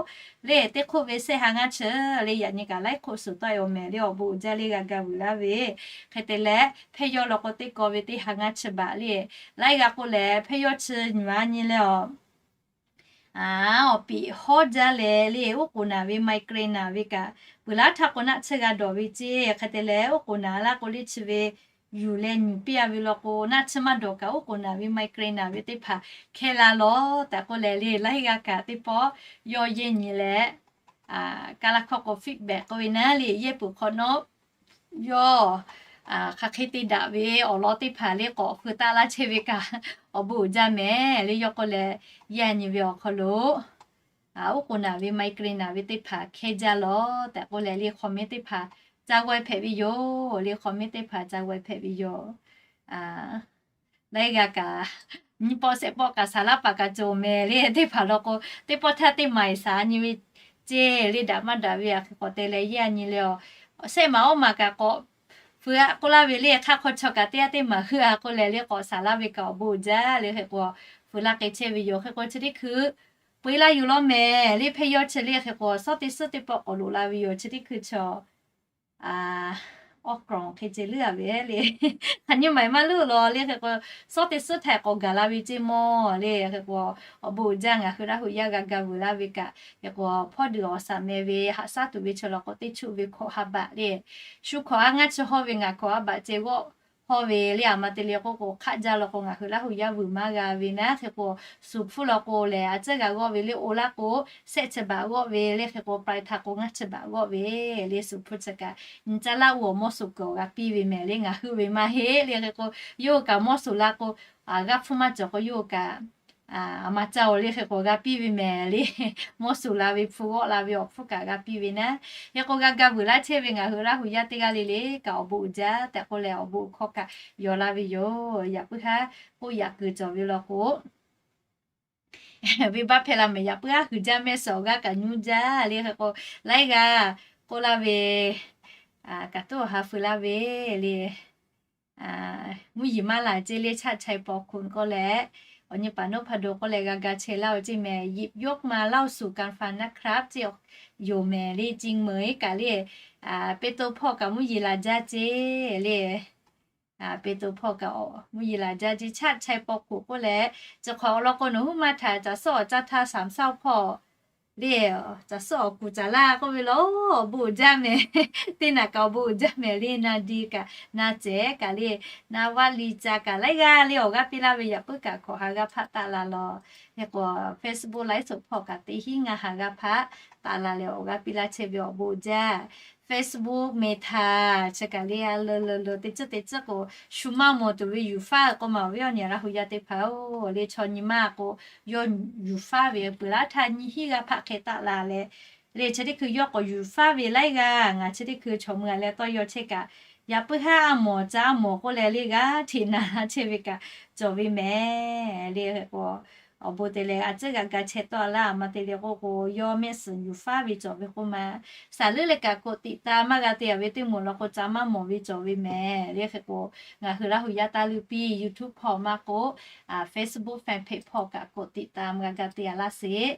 le, teˇ hk'oˆ ve shehˆ ha ngaˇ chi le, yaꞈ nyi kaꞈ laiˉ hk'oˆ suhˍ tawˆ e awˬ mehˍ le. Awˬ bon uiˍ jaˇ le, g'a ga vuiˬ laˇ ve. Hk'e te leh, hpehˇ yawˇ law k'o teˇ kaw ve teˇ ha ngaˇ chi baꞈ le. Laiˉ g'aˇ k'oˆ lehˬ, hpehˇ yawˇ chi nyi ma nyi leh awˬ Aˬ, awˬ piˍ hawˉ jaˇ leh le, uˉ k'oˍ naˍ ve migraine naˍ ve kaꞈ, peuˬ laˇ htaˇ k'o naˆ tsuhˇ g'a dawˬ ve ceˇ. Hk'e te leh uˉ k'oˍ naˍ laˇ k'o le chi ve yuˬ leh nyuˬ piˇ a ve law k'o, naˆ tsuhˇ maˇ dawˬ kaꞈ uˉ k'oˍ naˍ ve migraine naˍ ve teˇ hpaˍ hkehˇ la lawˬ tehꞈ k'oˆ leh le, laiˉ g'aˇ kaꞈ teˇ pawˆ yawˇ yehˇ nyi leh, ka la hkawˇ k'o feedback k'oˆ ve naˉ le, yehˇ peuˬ hk'awꞈ nawˉ yawˇ hk'aˬ hk'e te daꞈ ve awˬ lawn teˇ hpaˍ le k'awꞈ feu taˆ laˇ chehˇ ve kaꞈ, awˬ bon uiˍ jaˇ mehˍ le. Yawˇ k'oˆ leh, yehˇ nyi ve awˬ hk'aw lo uˉ k'oˍ naˍ ve migraine naˍ ve teˇ hpaˍ hkehˇ jaˇ lawˬ tehꞈ k'oˆ leh le, comment teˇ hpaˍ ca g'aw e hpehꞈ ve yoˬ le. Comment teˇ hpaˍ ca g'aw e hpehꞈ ve yoˬ. Laiˉ g'aˇ kaꞈ nyiˇ pawˆ shehˆ pawˆ kaꞈ saˍ laˇ paˍ kaꞈ cawˬ mehˍ le. Teˇ hpaˍ law k'o, teˇ pawˆ htaˇ teˇ maˍ e saˍ nyi ve ceˇ le, daꞈ maˇ daꞈ ve a hk'e k'awꞈ te leh yehˇ nyi le. Awˬ shehˆ maˍ awˇ maˍ kaꞈ k'awꞈ feu a k'oˆ laˇ ve le, hk'aˇ hk'aw chaw kaꞈ teˇ g'aˇ teˇ maˍ heuˆ a k'oˆ leh le, k'awꞈ saˍ laˇ ve kaꞈ awˬ bon uiˍ jaˇ le. Hk'e k'o feu laˇ k'ai chehˇ ve yoˬ. Hk'e k'o chi teˇ hkui peu eˬ laˇ yuˬ lawˇ mehˍ le, hpehˇ yawˇ chi le. Hk'e k'o suhˉ teˇ suhˉ teˇ pawˆ k'awꞈ loꞈ la ve yoˬ. Chi teˇ hkui chaw awˬ k'awnˍ hk'e ce leuˉ a ve le, hk'aˬ nyi maˍ e maˇ leuˉ lawˬ le. Hk'e k'o suhˉ teˇ suhˉ htaiˍ k'awꞈ gaˬ la ve ceˇ mawˬ le. Hk'e k'o awˬ bon uiˍ jaˇ, ngaˬ hui Laˇ huˍ yaˇ g'a ga vuiˬ laˇ ve kaꞈ, hk'e k'o hpawˇ deuˬ awˬ shaˍ meh ve haꞈ shaˉ tuˬ ve chaw law k'o, teˇ chuˆ ve hkawꞈ ha baꞈ le, shu hkawꞈ a ngaˇ chi hawˇ ve ngaˬ hkawꞈ ha baꞈ ceh g'awˆ hawˇ ve le. A ma te le k'oˆ k'o, hk'aˆ jaˇ law k'o ngaˬ hui Laˇ huˍ yaˇ vuiˬ maˇ g'a ve naˉ. Hk'e k'o suˍ hpfuhˇ law k'o lehˬ, a tcuhˉ g'a g'awˆ ve le. Oˇ laˇ k'o shehˆ chi baꞈ g'awˆ ve le. Hk'e k'o ปลายทาง k'o ngaˇ chi baꞈ g'awˆ ve le. Suˍ hpfuhˇ chi kaꞈ nyi caˇ laˇ uˉ awˬ mawˇ suˍ kuiˬ awˬ g'a piˇ ve mehˍ le. Ngaˬ hui ve maˇ heˆ le. Hk'e k'o yawˇ kaꞈ mawˇ suˍ la k'o, g'aˇ hpfuhˇ maˇ cawˬ k'o yawˇ kaꞈ a ma caˇ oˬ le. Hk'e k'o g'a piˇ ve mehˍ le. Mawˇ suˍ la ve hpfuhˇ g'awˆ la ve awˬ hpfuhˇ kaꞈ g'a piˇ ve naˉ. Hk'e k'o g'a ga vuiˬ laˇ chehˇ ve ngaˬ hui Laˇ huˍ yaˇ teˇ g'aˇ le le kaꞈ awˬ bon uiˍ jaˇ tehꞈ k'oˆ leh awˬ bon hkawˇ kaꞈ yaw laˇ ve yoˬ. Yaꞈ puiˉ haˉ k'oˆ yaꞈ kuiˬ cawˬ ve law k'o, venˇ baˆ hpehꞈ la mehˍ. Yaꞈ puiˉ haˉ huiˍ jaˇ mehˆ suhˍ awˬ g'aˇ kaꞈ nyi jaˇ le. Hk'e k'o laiˉ g'aˇ k'oˆ laˇ ve, kaꞈ tuˉ awˬ ha feu laˇ ve le, mvuhˇ yeˬ maˇ laˬ ceˇ le. Chaˆ chai paw hkuꞈ k'oˆ leh, awˬ nyi paˍ noˉ hpa do k'oˆ leh g'a ga chehˇ laˇ oˬ ceˇ mehˍ. หยิบยกมาเล่าสู่กันฟังนะครับ ceˇ yoˬ mehˍ le. Cing meuˬ iˉ kaꞈ le, Peˍtruˆ hpawˇ kaꞈ mvuhˇ yeˬ laˬ jaˇ ceˇ le. Peˍtruˆ hpawˇ kaꞈ mvuhˇ yeˬ laˬ jaˇ ceˇ. Chaˆ chai paw hkuꞈ k'oˆ leh, chi hk'awꞈ awˬ lawn k'o nawˬ huˉ maˇ htaꞈ caˬ suhˉ awˬ caˇ htaˇ สามเศร้า hpawˇ le, caˬ suhˉ awˬ kuˬ caˬ laˇ k'oˆ ve law, awˬ bon uiˍ jaˇ mehˍ. Teˇ naꞈ kaꞈ awˬ bon uiˍ jaˇ mehˍ le. Na di kaꞈ na cehˬ kaꞈ le, na vaˇ liˇ ca kaꞈ laiˉ g'aˇ le awˬ g'aˇ piˇ laˇ ve. Yaꞈ puiˉ kaꞈ hkawꞈ ha g'aˇ hpaˆ taˆ la lawˬ. Hk'e k'o Facebook ไลฟ์สด hpawˇ kaꞈ teˇ hinˉ ngaˇ ha g'aˇ hpaˆ taˆ la leh awˬ g'aˇ piˇ laˇ chehˇ ve awˬ bon uiˍ jaˇ. Facebook Meta chi kaꞈ le a le le le teˇ ceuˬ teˇ ceuˬ k'o, shu maˇ mawˬ tuˬ ve yuˬ faˉ k'o maˬ ve awˬ nyi Laˇ huˍ yaˇ teˇ hpaˍ-oˬ le. Chaw nyi maˇ k'o yawˇ yuˬ faˉ ve peuˬ laˇ htaˇ nyiˇ hinˉ g'aˇ hpaˆ hk'e taˆ la leh, le chi teˇ hkui yawˇ k'awꞈ yuˬ faˉ ve laiˉ g'aˇ. Ngaˬ chi teˇ hkui chaw mui a leh tawˇ yaw chehˇ kaꞈ, yaꞈ puiˉ haˉ a mawˬ ca a mawˬ k'oˆ leh le g'aˇ hteꞈ na chehˇ ve kaꞈ cawˬ ve mehˍ le. Hk'e k'o awˬ bon te leh a tcuhˉ g'a ga chehˇ tawˆ a laˇ. A ma te le k'oˆ k'o, yawˇ mehˆ suhˍ yuˬ faˉ ve cawˬ ve k'oˆ ma, saˍ leuˉ leh kaꞈ กดติดตาม maˇ g'a te a ve teˇ moˍ law k'o ca maˇ mawˬ ve cawˬ ve mehˍ le. Hk'e k'o ngaˬ hui Laˇ huˍ yaˇ taˇ leuˇ piˇ YouTube hpawˇ maˇ k'o, Facebook fan page hpawˇ kaꞈ กดติดตาม g'a ga te a laˇ sheˍ.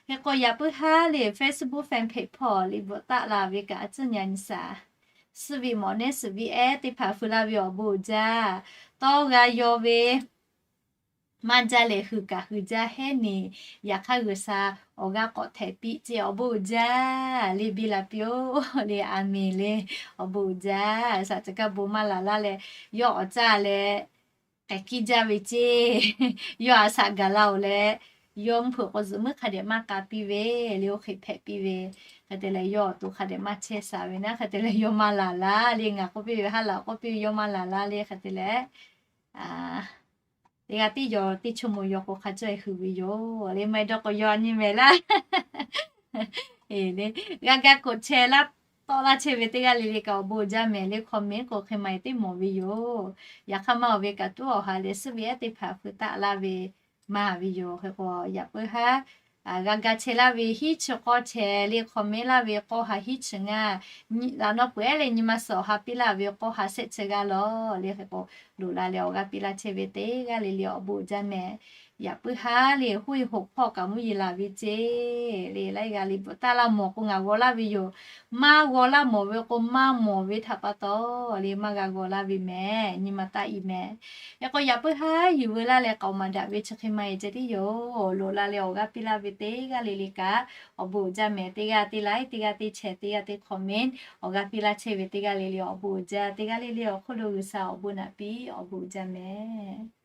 Hk'e k'o yaꞈ puiˉ haˉ le Facebook fan page hpawˇ liꞈ bvuhꞈ taˆ la ve kaꞈ a tcuhˉ nyi a nyi shaˍ, suhˆ viꞈ mawꞈ nehˉ suhˍ viꞈ ehˉ teˇ hpaˍ feu laˇ ve awˬ bon uiˍ jaˇ. Tawˇ g'a yaw ve maˇ jaˇ leh huiˍ kaꞈ huiˍ jaˇ heˉ neˬ. Yaꞈ hk'aˇ G'uiˬsha awˬ g'aˇ k'awꞈ htehꞈ piˇ ceˇ awˬ bon uiˍ jaˇ le. Biˇ la piˇ-oˬ le. A menˍ le. Awˬ bon uiˍ jaˇ. Shaˍ ca kaˇ bon maˇ laˬ laˇ leh, yawˇ awˬ caˇ leh k'ehˬ kiˇ jaˇ ve ceˇ. Yawˇ a shaꞈ gaˬ la-oˬ leh, yawˇ mvuhˇ hpeuꞈ k'o zuhꞈ muiˉ hk'a dehꞈ maˇ k'a piˇ ve le. Oˇ hk'e hpehꞈ piˇ ve. Hk'e te leh yawˇ awˬ to hk'a dehꞈ maˇ chehˇ shaˍ ve naˉ. Hk'e te leh yawˇ maˇ laˬ laˇ le. Ngaˬ k'oˆ piˇ ve haˉ laˬ k'oˆ piˇ ve yawˇ maˇ laˬ laˇ le. Hk'e te leh teˇ g'aˇ tiˉ yaw teˇ chaw moˍ yaw k'o hk'a cawˇ e hui ve yoˬ le. Maˇ heˆ dawˇ k'o yaw nyi mehˍ laˇ. G'a ga กดแชร์ laˇ tawˆ laˇ chehˇ ve teˇ g'aˇ le le kaꞈ awˬ bon uiˍ jaˇ mehˍ le. Comment k'o hk'e maˬ e teˇ mawˬ ve yoˬ. Yaꞈ hk'aˇ maˇ awˬ ve kaꞈ tuˉ awˬ ha leh suhˆ viꞈ ehˉ teˇ hpaˍ feu taˆ laˇ ve maˇ ve yoˬ. Hk'e k'o yaꞈ puiˉ haˉ g'a ga chehˇ laˇ ve hiˉ chi k'awˇ chehˇ le. Comment laˇ ve k'awˇ ha hiˉ chi ngaˇ, laꞈ nawˉ peuˬ ehˉ leh nyi ma suhˍ awˬ ha piˇ laˇ ve k'awˇ ha shehˆ chi g'aˇ lawˬ le. Hk'e k'o loꞈ la leh awˬ g'aˇ piˇ laˇ chehˇ ve teˇ g'aˇ le le awˬ bon uiˍ jaˇ mehˍ. yaꞈ puiˉ haˉ le, hoˆ e hoꞈ hpawˇ kaꞈ mvuhˇ yeˬ laˬ ve ceˇ le. Laiˉ g'aˇ le, taˇ laˇ mawˬ k'o ngaˬ g'aw laˇ ve yoˬ. Maˇ g'aw laˇ mawˬ ve k'o, maˇ mawˬ ve htaꞈ pa taw le maˇ g'a g'aw laˇ ve mehˍ. Nyi ma taˇ i mehˍ. Yaꞈ k'o yaꞈ puiˉ haˉ yuˬ veu laˇ leh k'aoˍ maˍ daꞈ ve chi hk'e ma e ceh tiˉ yoˬ. Loꞈ la leh awˬ g'aˇ piˇ laˇ ve teˇ g'aˇ le le kaꞈ awˬ bon uiˍ jaˇ mehˍ. Teˇ g'aˇ teˇ like, teˇ g'aˇ teˇ share, teˇ g'aˇ teˇ comment, awˬ g'aˇ piˇ laˇ chehˇ ve teˇ g'aˇ le le awˬ bon uiˍ jaˇ. Teˇ g'aˇ le le awˬ hk'oˆ lo G'uiˬsha awˬ bon naꞈ piˇ awˬ bon uiˍ jaˇ mehˍ.